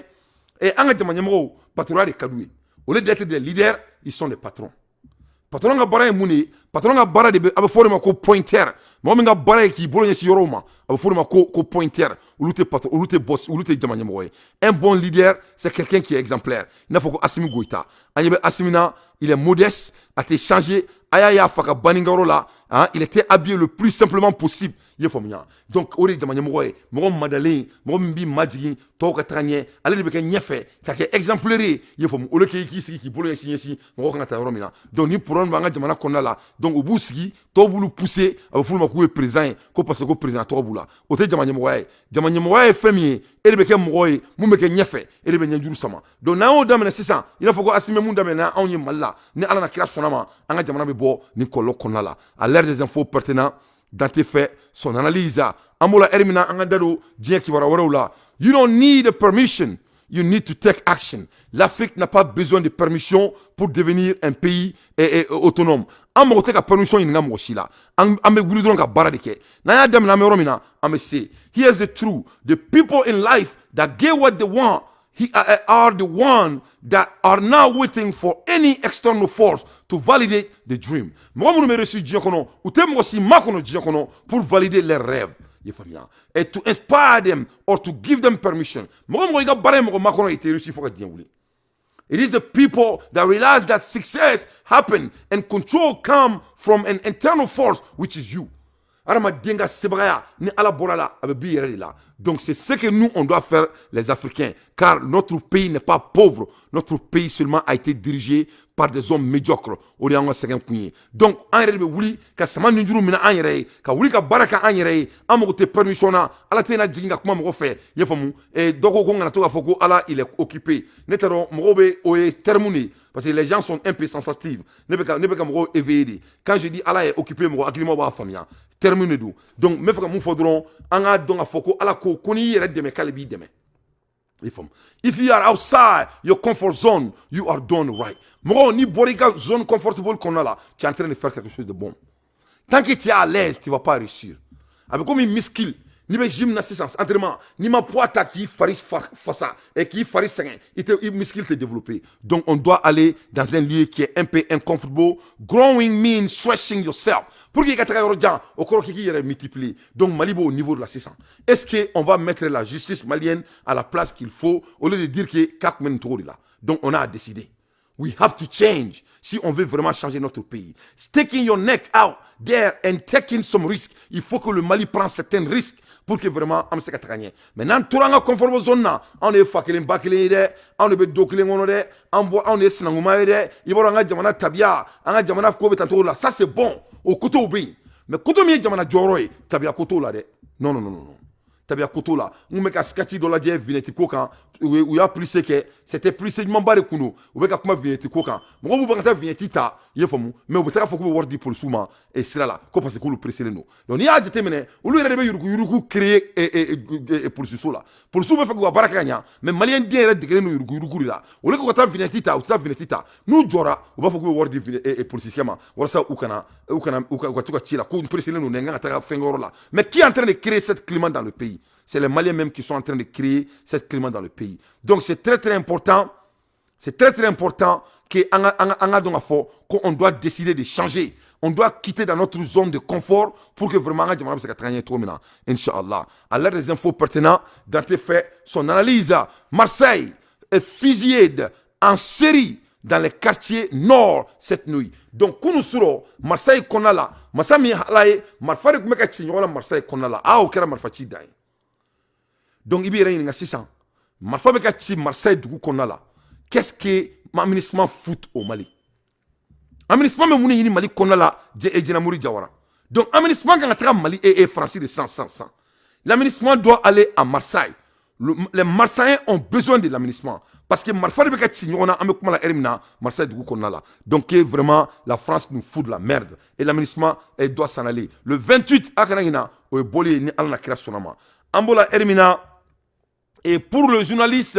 et an ka jama ɲɛmɔgɔw, patronat de ka d'u ye. Au lieu d'être des leaders, ils sont des patrons. Patron ka baara ye mun de ye? Patron ka baara de bɛ, a bɛ fɔ o de ma ko pointeur. Mɔgɔ min ka baara ye k'i bolo ɲɛsin yɔrɔw ma, a bɛ fɔ o de ma ko pointeur. Olu tɛ patron, olu tɛ boss, olu tɛ jama ɲɛmɔgɔ ye. Un bon leader, c'est quelqu'un qui est exemplaire, i n'a fɔ ko Assimi Goïta. An ɲɛ bɛ Assimi na, il est modeste, a tɛ changer. A y'a ye a fa ka bannikɛyɔrɔ la, hein, il était habillé le plus simplement possible, i ye faamuya. Donc o de ye jama ɲɛmɔgɔ ye, mɔgɔ madalen, mɔgɔ min b'i majigin tɔw ka taga ɲɛ, ale de bɛ kɛ ɲɛfɛ ka kɛ exemplaire ye, i ye faamu, au lieu que k'i sigi k'i bolo ɲɛsin ɲɛsin mɔgɔw kan ka taa yɔrɔ min na. Donc ni problème b'an ka jamana kɔnɔna la, donc u b'u sigi, tɔw b'olu pousser, a bɛ f'olu ma k'u ye président ye, ko parce que ko président tɔgɔ b'u la. O tɛ jama ɲɛmɔgɔya ye. Jama ɲɛmɔgɔya ye fɛn min ye, e de bɛ kɛ mɔgɔ ye mun bɛ kɛ ɲɛfɛ, e de bɛ ɲɛjuru sama. Donc n'an y'o daminɛ sisan, i n'a fɔ ko Assimi mun daminɛ anw ye Mali la, ni Ala na kira sɔnna ma, an ka jamana bɛ bɔ nin kɔlɔlɔ kɔnɔna la. À l'heure des infos pertinents, Dante fait son analyse. An b'o la heure min na, an ka da don diɲɛ kibaruya wɛrɛw la. You don't need a permission, you need to take action. L'Afrique n'a pas besoin de permission pour devenir un pays autonome. An mago tɛ ka permission ɲininka mɔgɔ si la. An bɛ wuli dɔrɔn ka baara de kɛ. N'an y'a daminɛ, an bɛ yɔrɔ min na, an bɛ se. Here's the truth. The people in life that get what they want are the one that are not waiting for any external force to validate the dream. Mɔgɔ minnu bɛ réussir diɲɛ kɔnɔ, u tɛ mɔgɔ si makɔnɔ diɲɛ kɔnɔ pour valider leurs rêves. I ye faamuya? Et to inspire them or to give them permission. Mɔgɔ mɔgɔ i ka baara ye mɔgɔ makɔnɔ, i tɛ réussir fo ka diɲɛ wuli. It is the people that realize that success happen and control come from an internal force, which is you. Adamaden ka sebagaya ni Ala bɔra la, a bɛ b'i yɛrɛ de la. Donc c'est ce que nous, on doit faire, les Africains, car notre pays n'est pas pauvre, notre pays seulement a été dirigé par des hommes médiocres. O de y'an ka sɛgɛn kun ye. Donc an yɛrɛ de bɛ wuli ka sama ninjuru minɛ an yɛrɛ ye, ka wuli ka baara kɛ an yɛrɛ ye. An mago tɛ permission na. Ala tɛna jigin ka kuma mɔgɔ fɛ, i y'a faamu. Dɔ ko ko n kana to k'a fɔ ko Ala il est occupé. Ne t'a dɔn mɔgɔw bɛ o ye terme de ye, parce que les gens sont un peu sensitifs. Ne bɛ ka mɔgɔw éveiller de. Quand je dis Ala est occupé, mɔgɔ hakilimaw b'a faamuya, terme de don. Donc n bɛ fɛ ka mun fɔ dɔrɔn, an k'a dɔn k'a fɔ ko Ala ko ko n'i yɛrɛ dɛmɛ, k'ale b'i dɛmɛ. If you are outside your comfort zone, you are done right. Mɔgɔ n'i bɔra i ka zone confortable kɔnɔna la, tu es en train de faire quelque chose de bon. Tant que tu es à l'aise, tu vas pas réussir. A bɛ komi muscle. N'i bɛ gym na sisan, entraînement, n'i ma poids ta k'i fari fasa et k'i fari sɛgɛn, i tɛ i muscle tɛ développer. Donc on doit aller dans un lieu qui est un peu inconfortable. Growing means stretching yourself. Pour k'i ka taga yɔrɔ jan, o kɔrɔ k'i k'i yɛrɛ multiplier. Donc Mali b'o niveau de la sisan. Est-ce que on va mettre la justice malienne à la place qu'il faut, au lieu de dire que k'a tun bɛ nin cogo de la? Donc on a à décider. We have to change si on veut vraiment changer notre pays. Sticking your neck out there and taking some risks. Il faut que le Mali prenne certains risques pour que vraiment an bɛ se ka taga ɲɛ. Mais n'an tora an ka confort zone na, anw de ye fa kelen ba kelen ye dɛ, anw de bɛ do kelen kɔnɔ dɛ, an bɔ anw de ye sinankunma ye dɛ. I b'a dɔn, an ka jamana tabiya, an ka jamana ko bɛ tan cogo la, ça c'est bon, o côté bɛ yen. Mais côté min ye jamana jɔyɔrɔ ye, tabiya ko t'o la dɛ. Non, non, non, non. Tabiya ko t'o la. N kun bɛ ka sketch dɔ lajɛ vignette ko kan, u y'a plissé kɛ, c'était plissé ɲumanba de kun don. U bɛ ka kuma vignette ko kan, mɔgɔw b'u ban ka taa vignette ta, i ye faamu, mais u bɛ taga fɔ k'u bɛ wari di polisiw ma e sira la, ko parce que k'olu pressé don. Donc n'i y'a jateminɛ, olu yɛrɛ de bɛ yurugu yurugu créer polisiso la. Polisiw bɛ fɛ k'u ka baara kɛ ka ɲa, mais maliyɛn den yɛrɛ degelen don yurugu yurugu de la. Au lieu que ka taa vignette ta, u tɛ taa vignette ta. N'u jɔra, u b'a fɔ k'u bɛ wari di polisikɛ ma walasa u kana u ka to ka ci la ko n pressé don dɛ, n kan ka taga fɛnkɛyɔrɔ la. Mais qui est en train de créer cette climat dans le pays? C'est les Maliens même qui sont en train de créer cette climat dans le pays. Donc c'est très très important, c'est très très important qu'on doit décider de changer. On doit quitter dans notre zone de confort pour que vraiment an ka se ka taga. Inch'Allah. À l'heure des infos pertinentes, Dante fait son analyse. Marseille est fusillée en série dans les quartiers nord cette nuit. Donc kunu suro Marseille kɔnɔna la, masa min ala ye, marifa de tun bɛ ka ci ɲɔgɔn na Marseille kɔnɔna la. Ah, o kɛra marifa ci dan ye. Donc i b'i yɛrɛ ɲininka sisan, marifa bɛ ka ci Marseille dugu kɔnɔna la, qu'est-ce que MINUSMA fout au Mali? MINUSMA bɛ mun de ɲini Mali kɔnɔna la? Jenamori Jawara. Donc MINUSMA kan ka taga Mali et Faransi de san san san. La MINUSMA doit aller à Marseille. Les Marseillais ont besoin de la MINUSMA parce que marifa de bɛ ka ci ɲɔgɔn na, an bɛ kuma la heure min na, Marseille dugu kɔnɔna la. Donc vraiment, la France nous fout de la merde et la MINUSMA doit s'en aller le 28. A kana ɲina, o ye bɔli ye ni Ala na kira sɔnna ma. An b'o la heure min na. Et pour le journaliste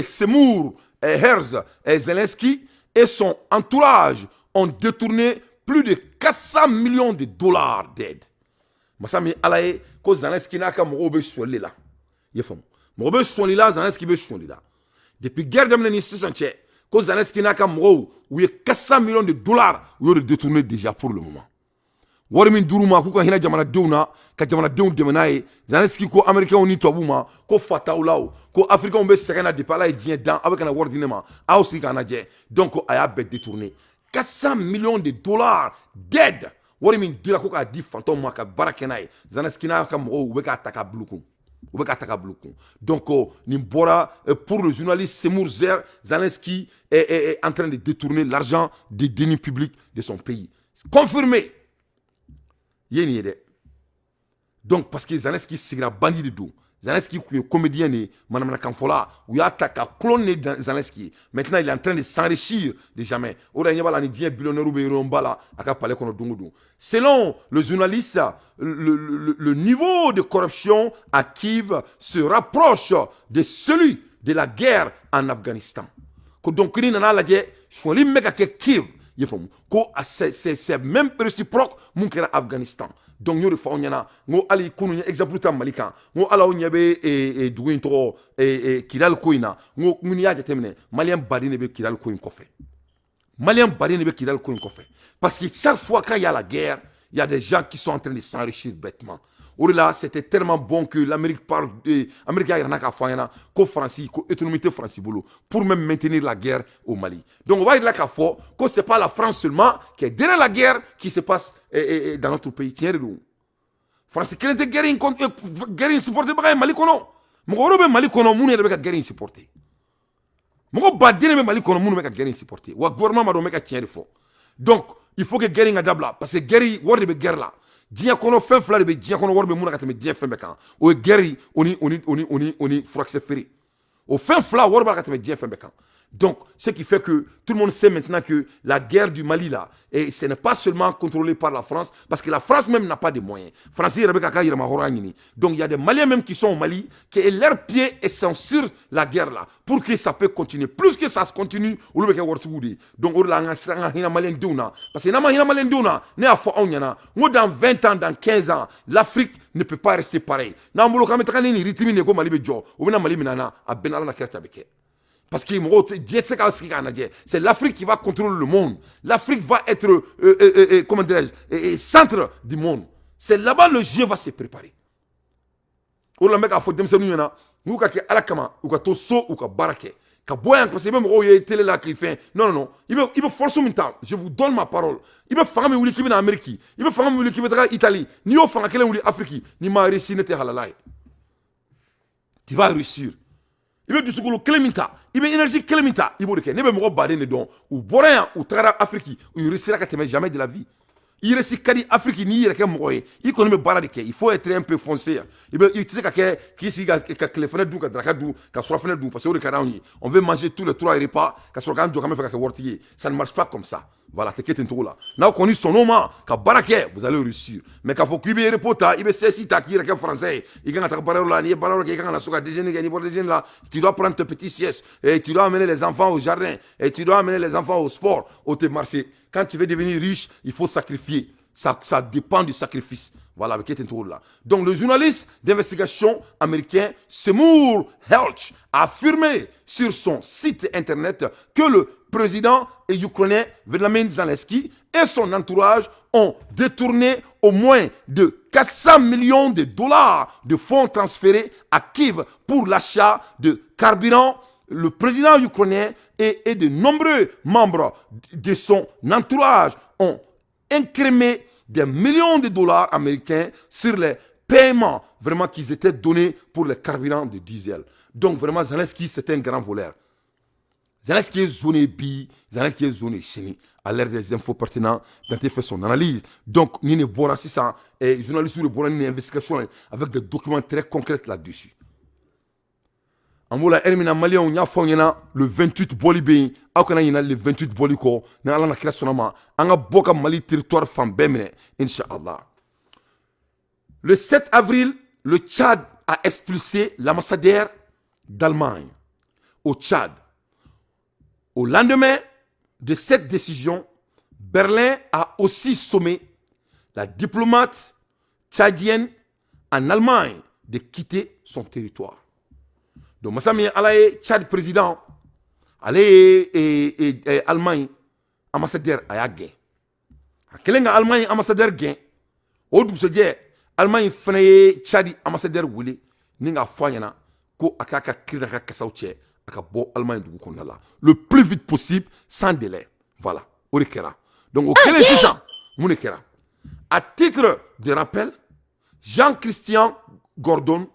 Seymour Hersh, Zelensky et son entourage ont détourné plus de 400 millions de dollars d'aide. Masa min ala ye, ko Zelensky n'a ka mɔgɔw bɛ sɔli la, i ye faamu, mɔgɔ bɛ sɔli la, Zelensky bɛ sɔli la depuis guerre daminɛ ni sisan cɛ, ko Zelensky n'a ka mɔgɔw, u ye 400 millions de dollars, u y'o de détourné déjà pour le moment. Wari min d'u ma k'u ka hinɛ jamanadenw na, ka jamanadenw dɛmɛ n'a ye, Zelensky ko américains ni tubabuw ma ko fataw la, ko africains bɛ sɛgɛn na depuis Ala ye diɲɛ dan, aw bɛ ka na wari di ne ma, aw sigi k'an lajɛ. Donc a y'a bɛɛ détourné, 400 millions de dollars d'aide. Wari min dira ko k'a di fantanw ma ka baara kɛ n'a ye, Zelensky n'a ka mɔgɔw, u bɛ k'a ta k'a bila kun, u bɛ k'a ta k'a bila kun. Donc nin bɔra pour le journaliste Seymour Zer, Zelensky est en train de détourner l'argent des deniers publics de son pays, confirmé ye nin ye dɛ. Donc parce que Zelensky sigira bandit de don. Zelensky tun ye comédien de ye, manamanakanfɔla, u y'a ta ka clone de Zelensky ye. Maintenant il est en train de s'enrichir de jamais. O de la ɲɛ b'a la ni diɲɛ billionnaire bɛ réunion ba la a ka palais kɔnɔ don o don. Selon le journaliste, le niveau de corruption à Kiev se rapproche de celui de la guerre en Afghanistan. Ko donc ni nana lajɛ, sonyali min bɛ ka kɛ Kiev, i ye faamu, ko c'est même réciproque mun kɛra Afghanistan. Donc n y'o de fɔ aw ɲɛna, n ko hali kunun n ye exemple ta Mali kan, n ko hali aw ɲɛ bɛ dugu in tɔgɔ Kidali ko in na, n ko n'i y'a jateminɛ, maliyɛn baden de bɛ Kidali ko in kɔfɛ, maliyɛn baden de bɛ Kidali ko in kɔfɛ, parce que chaque fois qu'il y a la guerre, il y a des gens qui sont en train de s'enrichir bêtement. O de la c'était tellement bon que l'Amérique parle, Amérique y'a yira k'a fɔ an ɲɛna ko Faransi, ko autonomie tɛ Faransi bolo pour même maintenir la guerre au Mali. Donc o b'a yira k'a fɔ ko c'est pas la France seulement qui est derrière la guerre qui se passe dans notre pays. Tiɲɛ de don, Faransi kelen tɛ guerre in guerre in supporter baga ye Mali kɔnɔ. Mɔgɔ wɛrɛw bɛ Mali kɔnɔ minnu yɛrɛ bɛ ka guerre in supporter. Mɔgɔ baden bɛ Mali kɔnɔ minnu bɛ ka guerre in supporter. Wa gouvernement ma dɔn, bɛ ka tiɲɛ de fɔ. Donc il faut que guerre in ka dabila, parce que guerre, wari de bɛ guerre la. Diɲɛ kɔnɔ, fɛn fila de bɛ diɲɛ kɔnɔ wari bɛ mun na ka tɛmɛ diɲɛ fɛn bɛɛ kan, o ye guerre, o ni furakisɛ feere. O fɛn fila, wari b'a la ka tɛmɛ diɲɛ fɛn bɛɛ kan. Donc, ce qui fait que tout le monde sait maintenant que la guerre du Mali, là, et ce n'est pas seulement contrôlé par la France, parce que la France même n'a pas de moyens. Français, donc, il y a des Maliens même qui sont au Mali, qui leurs pieds sont sur la guerre là, pour que ça peut continuer. Plus que ça se continue, donc, on a Malien, parce que dans 20 ans, dans 15 ans, l'Afrique ne peut pas rester pareil. N'an bolo k'an bɛ taga ni nin rythme de ko Mali bɛ jɔ, u bɛna Mali minɛ an na, a bɛɛ n'Ala na kira ta bɛ kɛ. Parce que diɲɛ tɛ se k'a sigi k'a lajɛ. C'est l'Afrique qui va contrôler le monde. L'Afrique va être, comment dirais-je, centre du monde. C'est là-bas le jeu va se préparer. O la n bɛ k'a fɔ denmisɛnninw ɲɛna n'u ka kɛ Ala kama, u ka to so, u ka baara kɛ, ka bɔ yan, parce que i bɛ mɔgɔw ye télé la k'i fɛn. Non, non, non, i bɛ force min ta, je vous donne ma parole, i bɛ fanga min wuli k'i bɛ na Amérique, i bɛ fanga min wuli k'i bɛ taga Italie, n'i y'o fanga kelen wuli Afrique, n'i ma réussi, ne tɛ halala ye. Tu vas réussir. I bɛ dusukolo kelen min ta, i bɛ énergie kelen min ta, i b'o de kɛ. Ne bɛ mɔgɔ baden de dɔn, u bɔra yan, u tagara Afrique, u réussira ka tɛmɛ. Jamais de la vie. I réussi ka di Afrique n'i yɛrɛ kɛ mɔgɔ ye. I kɔni bɛ baara de kɛ, il faut être un peu foncé. I bɛ, i tɛ se ka kɛ k'i sigi ka tile fana dun, ka daraka dun, ka surafɛnɛ dun, parce que o de ka d'anw ye. On veut manger tous les trois repas, ka sɔrɔ k'an jɔ k'an bɛ fɛ ka kɛ waritigi ye. Ça ne marche pas comme ça. Voilà, tɛ kɛ ten cogo la. N'aw kɔni sɔnn'o ma ka baara kɛ, vous allez réussir. Mais k'a fɔ k'i bɛ repos ta, i bɛ sieste ta, k'i yɛrɛ kɛ français ye, i kan ka taga baarayɔrɔ la, n'i ye baarayɔrɔ kɛ, i kan ka na so ka déjeuner kɛ, n'i bɔra déjeuner la, tu dois prendre tes petits siestes et tu dois amener les enfants au jardin et tu dois amener les enfants au sport, o tɛ marcher. Quand tu veux devenir riche, il faut sacrifier. Ça, ça dépend du sacrifice. Voilà, avec là. Donc, le journaliste d'investigation américain Seymour Hersh a affirmé sur son site internet que le président ukrainien Vladimir Zelensky et son entourage ont détourné au moins de 400 millions de dollars de fonds transférés à Kiev pour l'achat de carburant. Le président ukrainien et de nombreux membres de son entourage ont écrémé des millions de dollars américains sur les paiements vraiment qui étaient donnés pour les carburants de diesel. Donc vraiment, Zelensky, c'est un grand voleur. Zelensky ye zon bi, Zelensky ye zon sini. À l'ère des infos pertinentes, Dante fait son analyse. Donc, nin de bɔra sisan, et journaliste de bɔra ni investigation avec des documents très concrets là-dessus. An b'o la ɛri min na, maliyɛnw, n y'a fɔ aw ɲɛna, le 28 bɔli bɛ yen. Aw kana ɲinɛ le 28 bɔli kɔ. Ni Ala na kira sɔnna ma, an ka bɔ ka Mali territoire fan bɛɛ minɛ, inshallah. Le 7 avril, le Tchad a expulsé l'ambassadeur d'Allemagne au Tchad. Au lendemain de cette décision, Berlin a aussi sommé la diplomate tchadienne en Allemagne de quitter son territoire. Donc, masa min Ala ye, Tchad président, ale ye Allemagne ambassadeur a y'a gɛn. A kɛlen ka Allemagne ambassadeur gɛn, o dugusɛjɛ, Allemagne fana ye Tchad ambassadeur wele ni k'a fɔ a ɲɛna ko a k'a ka kiri n'a ka kasaw cɛ, a ka bɔ Allemagne dugu kɔnɔna la le plus vite possible, sans délai. Voilà, o de kɛra. Donc o kɛlen sisan, mun de kɛra? À titre de rappel, Jean-Christian Gordon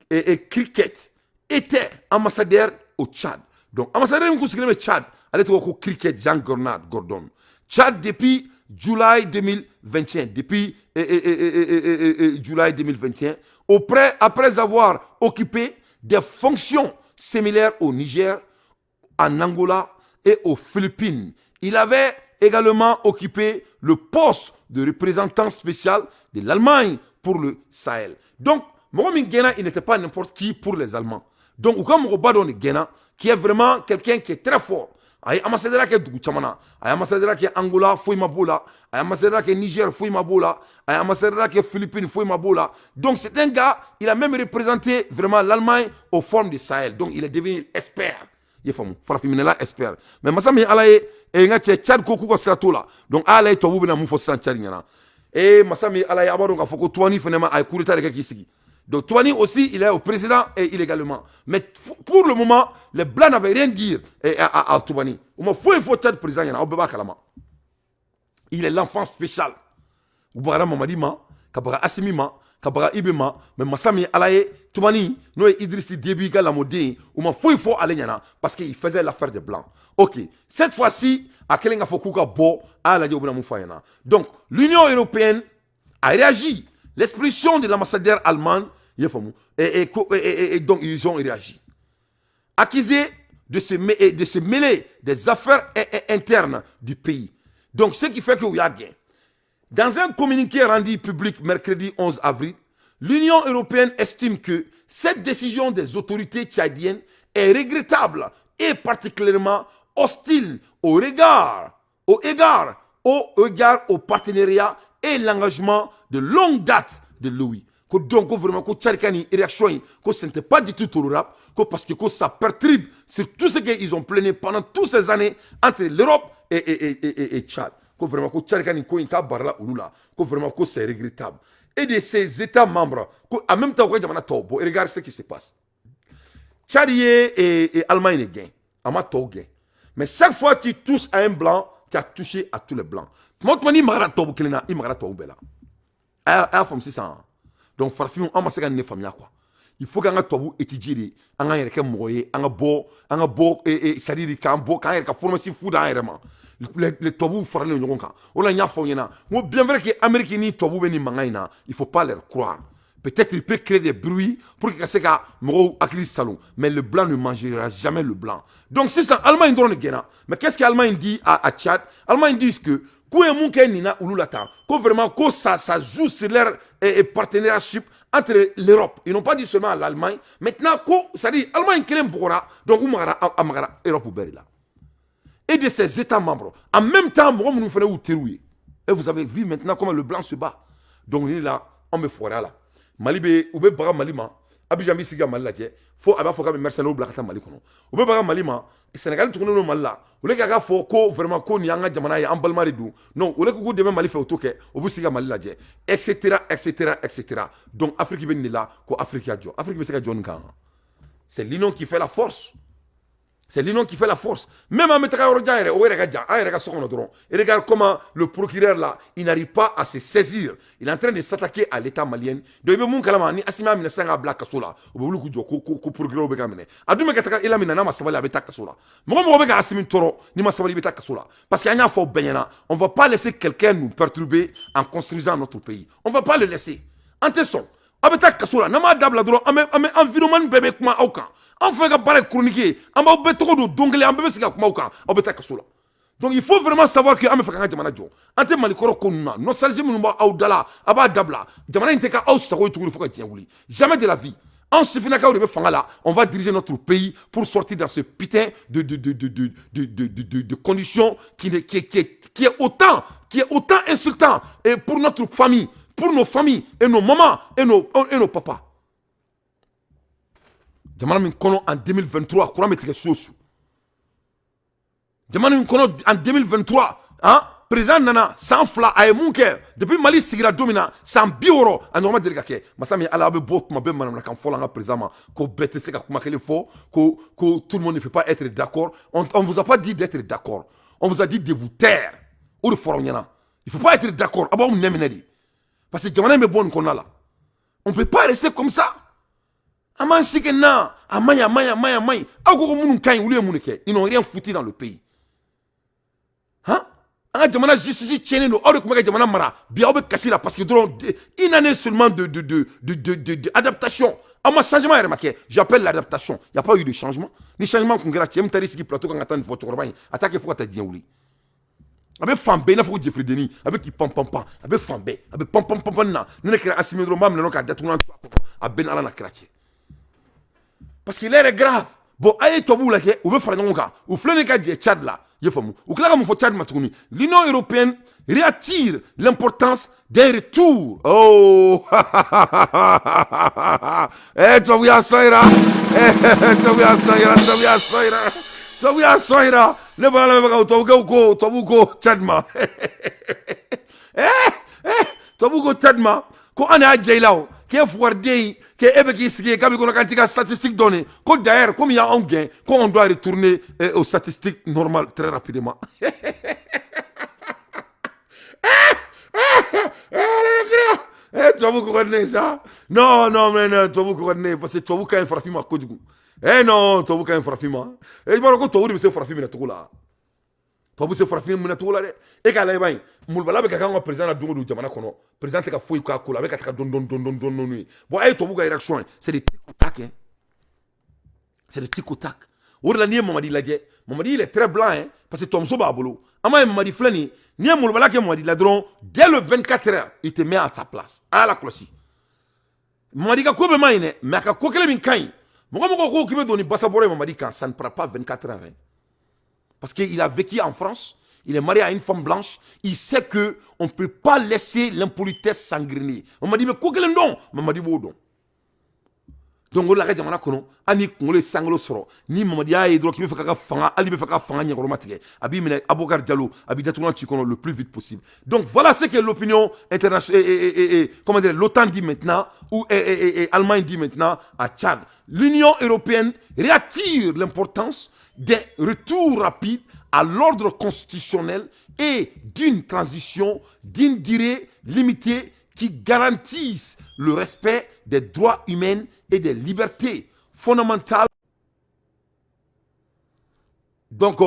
et Kriket était ambassadeur au Tchad. Donc ambassadeur min kun sigilen bɛ Tchad, ale tɔgɔ ko Kriket Jean Gordon. Tchad depuis juillet 2021, depuis juillet 2021, après avoir occupé des fonctions similaires au Niger, en Angola et aux Philippines. Il avait également occupé le poste de représentant spécial de l'Allemagne pour le Sahel. Donc, mɔgɔ min gɛnna, il n'était pas n'importe qui pour les Allemands. Donc, u ka mɔgɔba dɔ de gɛnna, qui est vraiment quelqu'un qui est très fort. A ye ambassadeur kɛ dugu caman na. A ye ambassadeur kɛ Angola, foyi ma b'o la. A ye ambassadeur kɛ Niger, foyi ma b'o la. A ye ambassadeur kɛ Philippines, foyi ma b'o la. Donc c'est un gars, il a même représenté vraiment l'Allemagne au forum du Sahel. Donc il est devenu expert, i ye faamu, farafinminɛla expert. Mais masa min Ala ye, n ka cɛ, Tchad ko k'u ka sira t'o la. Donc ala ye, tubabu bɛna mun fɔ sisan Tchad ɲɛna? Ee, masa min Ala ye, a b'a dɔn k'a fɔ ko Toumani fana ma, a ye coup d'état de kɛ k'i sigi. Donc Toumani aussi, il est au président et illégalement. Mais pour le moment, les Blancs n'avaient rien dire à Toumani. O ma foyi fɔ Tchad président ɲɛna, aw bɛɛ b'a kalama. Il est l'enfant spécial. U bagara Mamadi ma, ka baga Assimi ma, ka baga Ibe ma, mais masa min Ala ye, Toumani, n'o ye Idriss Déby ka lamɔden ye, u ma foyi fɔ ale ɲɛna parce qu'il faisait l'affaire des Blancs. Ok, cette fois-ci, a kɛlen k'a fɔ k'u ka bɔ, a y'a lajɛ u bɛna mun fɔ a ɲɛna. Donc, l'Union européenne a réagi. L'expulsion de l'ambassadeur allemand, i y'a faamu, et donc ils ont réagi. Accusé de de se mêler des affaires internes du pays. Donc, ce qui fait que u y'a gɛn. Dans un communiqué rendu public mercredi 11 avril, l'Union européenne estime que cette décision des autorités tchadiennes est regrettable et particulièrement hostile au égard au partenariat et l'engagement de longue date de l'OUA. Que donc vraiment que Tchad ka nin réaction, que ce n'était pas du tout tolérable, que parce que ça perturbe sur tout ce qu'ils ont plaidé pendant toutes ces années entre l'Europe et Tchad. Que vraiment que Tchad ka nin ko in k'a barala olu la, que vraiment que c'est regrettable. Et de ses États membres, que en même temps que jamana tɔw, bon, regarde ce qui se passe. Tchad ye et Allemagne gɛn, a ma tɔw gɛn. Mais chaque fois que tu touches à un blanc, tu as touché à tous les blancs. Tuma o tuma n'i magara tubabu kelen na, i magara tubabu bɛɛ la. A y'a faamu sisan. Donc farafinw, an ma se ka nin de faamuya quoi. Il faut k'an ka tubabu étudier de, an k'an yɛrɛ kɛ mɔgɔ ye, an ka bɔ, c'est à dire k'an bɔ, k'an yɛrɛ ka formation fu d'an yɛrɛ ma. Les tubabuw faralen ɲɔgɔn kan. O la n y'a fɔ aw ɲɛna n ko bien vrai que Amérique ni tubabu bɛ nin mankan in na, il faut pas leur croire. Peut-être il peut créer des bruits pour que ka se ka mɔgɔw hakili salon, mais le blanc ne mangera jamais le blanc. Donc sisan Allemagne dɔrɔn de gɛnna. Mais qu'est-ce que Allemagne dit à Tchad? Allemagne dit que k'u ye mun kɛ nin na olu la tan, ko vraiment ko ça joue sur leur partenariat entre l'Europe. Ils n'ont pas dit seulement à l'Allemagne. Maintenant ko, c'est-à-dire Allemagne kelen bugɔra, donc u magara, a magara Europe bɛɛ de la. Et de ses États membres. En même temps, mɔgɔ minnu fana y'u teriw ye. Et vous avez vu maintenant comment le blanc se bat. Donc ni la anw bɛ fɔr'a la. Mali bɛ, u bɛ baga Mali ma. Abidjan bɛ sigi ka Mali lajɛ fo a b'a fɔ k'a bɛ mercenaires bila ka taa Mali kɔnɔ. U bɛ baga Mali ma. Sénégal tugunnen don Mali la. Au lieu k'a fɔ ko vraiment ko nin y'an ka jamana ye, an balima de don. Non, au lieu k'u dɛmɛ Mali fɛ, u t'o kɛ, u b'u sigi ka Mali lajɛ, etc., etc., etc. Donc Afrique bɛ nin de la ko Afrique ka jɔ. Afrique bɛ se ka jɔ nin kan. C'est l'union qui fait la force. C'est l'union qui fait la force. Même an bɛ taga yɔrɔ jan yɛrɛ, o yɛrɛ ka jan, an yɛrɛ ka so kɔnɔ dɔrɔn. Et regarde comment le procureur là, il n'arrive pas à se saisir. Il est en train de s'attaquer à l'État malien. Donc i bɛ mun kalama ni Assimi y'a minɛ sisan k'a bila kaso la, u bɛ wuli k'u jɔ ko procureur bɛ ka minɛ. A dun bɛ ka taga i la minɛ, n'a ma sabali a bɛ taa kaso la. Mɔgɔ mɔgɔ bɛ ka Assimi tɔɔrɔ, n'i ma sabali i bɛ taa kaso la. Parce que an y'a fɔ bɛɛ ɲɛna, on va pas laisser quelqu'un nous perturber en construisant notre pays. On va pas le laisser. An tɛ sɔn. Aw bɛ taa kaso la, n'an m'a dabila dɔrɔn, an bɛ environnement bɛɛ bɛ kuma aw kan. An fɛ ka baara ye chronique ye, an b'aw bɛɛ tɔgɔ don don kelen, an bɛɛ bɛ sigi ka kuma aw kan, aw bɛ taa kaso la. Donc il faut vraiment savoir que an bɛ fɛ k'an ka jamana jɔ. An tɛ Mali kɔrɔ ko ninnu na, nostalgie minnu b'aw da la, a b'a dabila. Jamana in tɛ k'aw sago ye tuguni fo ka diɲɛ wuli. Jamais de la vie. An sifinnakaw de bɛ fanga la, on va diriger notre pays pour sortir dans ce putain de conditions qui est autant insultant et pour notre famille, pour nos familles et nos mamans et nos papas. Jamana min kɔnɔ en 2023 courant bɛ tigɛ su o su. Jamana min kɔnɔ en 2023, hein, président nana san 2, a ye mun kɛ? Depuis Mali sigira don min na, san 60, a ɲɔgɔn ma deli ka kɛ. Masa min Ala, a bɛ bɔ tuma bɛɛ manamanakan fɔ la an ka président ma ko bɛɛ tɛ se ka kuma kelen fɔ, ko tout le monde ne peut pas être d'accord. On vous a pas dit d'être d'accord, on vous a dit de vous taire. O de fɔra aw ɲɛna. Il faut pas être d'accord, a b'aw minɛ minɛ de, parce que jamana in bɛ bɔ nin kɔnɔna la. On peut pas rester comme ça. An m'an si kɛ na a man ɲi, a man ɲi, a man ɲi, a man ɲi. Aw ko minnu ka ɲi, olu ye mun de kɛ? Ils n'ont rien foutu dans le pays, hein. An ka jamana justice tiɲɛnen don. Aw de tun bɛ ka jamana mara, bi aw bɛ kasi la parce que dɔrɔn une année seulement de adaptation, aw ma changement yɛrɛ ma kɛ. J'appelle l'adaptation, y a pas eu de changement. Ni changement kun kɛra, cɛ min taar'i sigi plateau kan ka taa nin fɔ cɛkɔrɔba in, a t'a kɛ fo ka taa diɲɛ wuli. A bɛ fan bɛɛ i n'a fɔ ko jɛfiridennin, a bɛ k'i pan pan pan, a bɛ fan bɛɛ, a bɛ pan pan pan pan na. Ni ne kɛra Assimi dɔrɔn, n b'a minɛ dɔrɔn k'a datugu a kɔnɔ, a bɛɛ ni Ala n'a kira cɛ, parce que l'heure est grave. Bon, a ye tubabuw lajɛ, u bɛ fara ɲɔgɔn kan, u filɛ nin ka jɛ Tchad la. I ye faamu? U tila ka mun fɔ Tchad ma tuguni? L'Union européenne réitère l'importance d'un retour. Oh, eh, tubabu y'a sɔn yira, eh, tubabu y'a sɔn yira, tubabu y'a sɔn yira, tubabu y'a sɔn yira. Ne bɔra lamɛnbagaw, tubabukɛw ko, tubabu ko Tchad ma, eh eh, tubabu ko Tchad ma ko an y'a jɛ i la o, k'e fugariden ye, k'e bɛ k'i sigi k'a b'i kɔnɔ k'an t'i ka statistique dɔn. Ko d'ailleurs, comme y'anw gɛn, ko on doit retourner aux statistiques normales très rapidement. Eh, tubabu ko ka di ne ye sa. Non non, mais non, tubabu ko ka di ne ye parce que tubabu ka ɲi farafin ma kojugu. Eh non, tubabu ka ɲi farafin ma. Eh, i b'a dɔn ko tubabu de bɛ se farafin minɛ cogo la. Tubabu se farafin minɛ cogo la dɛ. E k'a lajɛ ban ye, molobala bɛ ka k'an ka président la don o don jamana kɔnɔ. Président tɛ ka foyi k'a ko la, a bɛ ka taga dɔɔni dɔɔni dɔɔni dɔɔni dɔɔni ye. Bon, a ye tubabu ka réaction ye, c'est des tic au tac, hein. C'est des tic au tac. O de la, n'i ye Mamadi lajɛ, Mamadi, il est très blanc, hein, parce que tɔmuso b'a bolo. An b'a ye, Mamadi filɛ nin ye, n'i ye molobaliya kɛ Mamadi la dɔrɔn, dès le 24 heures, il te met à sa place. A y'a la kɔlɔsi, Mamadi ka ko bɛɛ ma ɲi dɛ, mais a ka ko kelen min ka ɲi, mɔgɔ mɔgɔ ko k'i bɛ don ni basabɔrɔ ye Mamadi kan, ça ne prend pas 24 heures, hein. Parce qu'il a vécu en France, il est marié à une femme blanche, il sait que on ne peut pas laisser l'impolitesse s'engrener. Mamadi bɛ ko kelen dɔn, Mamadi b'o dɔn. Donc o de la, ka jamana kɔnɔ, hali ni kunkolo ye sankolo sɔrɔ, ni Mamadi y'a ye dɔrɔn k'i bɛ fɛ k'a ka fanga, hali bɛ fɛ ka fanga ɲɛkɔrɔma tigɛ, a b'i minɛ Abubakar Jalo, a b'i datugulan ci kɔnɔ le plus vite possible. Donc voilà ce que l'opinion internationale et, comment dire, l'OTAN dit maintenant ou et Allemagne dit maintenant à Tchad. L'Union européenne réitère l'importance d'un retour rapide à l'ordre constitutionnel et d'une transition d'une durée limitée qui garantisse le respect des droits humains et des libertés fondamentales. Donc,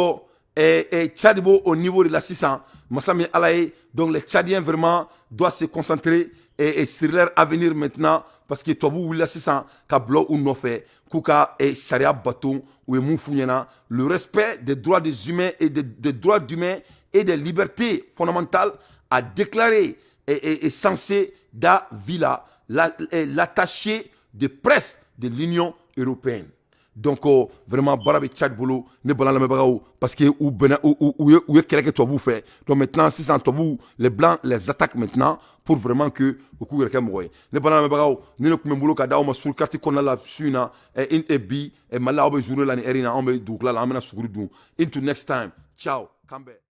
Tchad au niveau de la 600, masa min Ala ye, donc les Tchadiens vraiment doivent se concentrer et sur leur avenir maintenant, parce que tubabu wulila sisan ka bila u nɔfɛ k'u ka sariya bato. U ye mun f'u ɲɛna? Le respect des droits des humains et des droits humains et des libertés fondamentales, a déclaré et censé Davila, l'attaché de presse de l'Union européenne. Donc vraiment, baara bɛ Tchad bolo, ne bala lamɛnbagaw, parce que u bɛnna, u ye kɛlɛ kɛ tubabuw fɛ. Donc maintenant sisan, tubabuw, les blancs les attaquent maintenant pour vraiment que u k'u yɛrɛ kɛ mɔgɔ ye. Ne bala lamɛnbagaw, ni ne tun bɛ n bolo ka d'aw ma sur carte kɔnɔna la su in na bi Mali la, aw bɛ journée la ni heure in na, anw bɛ dugukila la, an bɛna suguri dun. Into next time, ciao, k'an bɛn.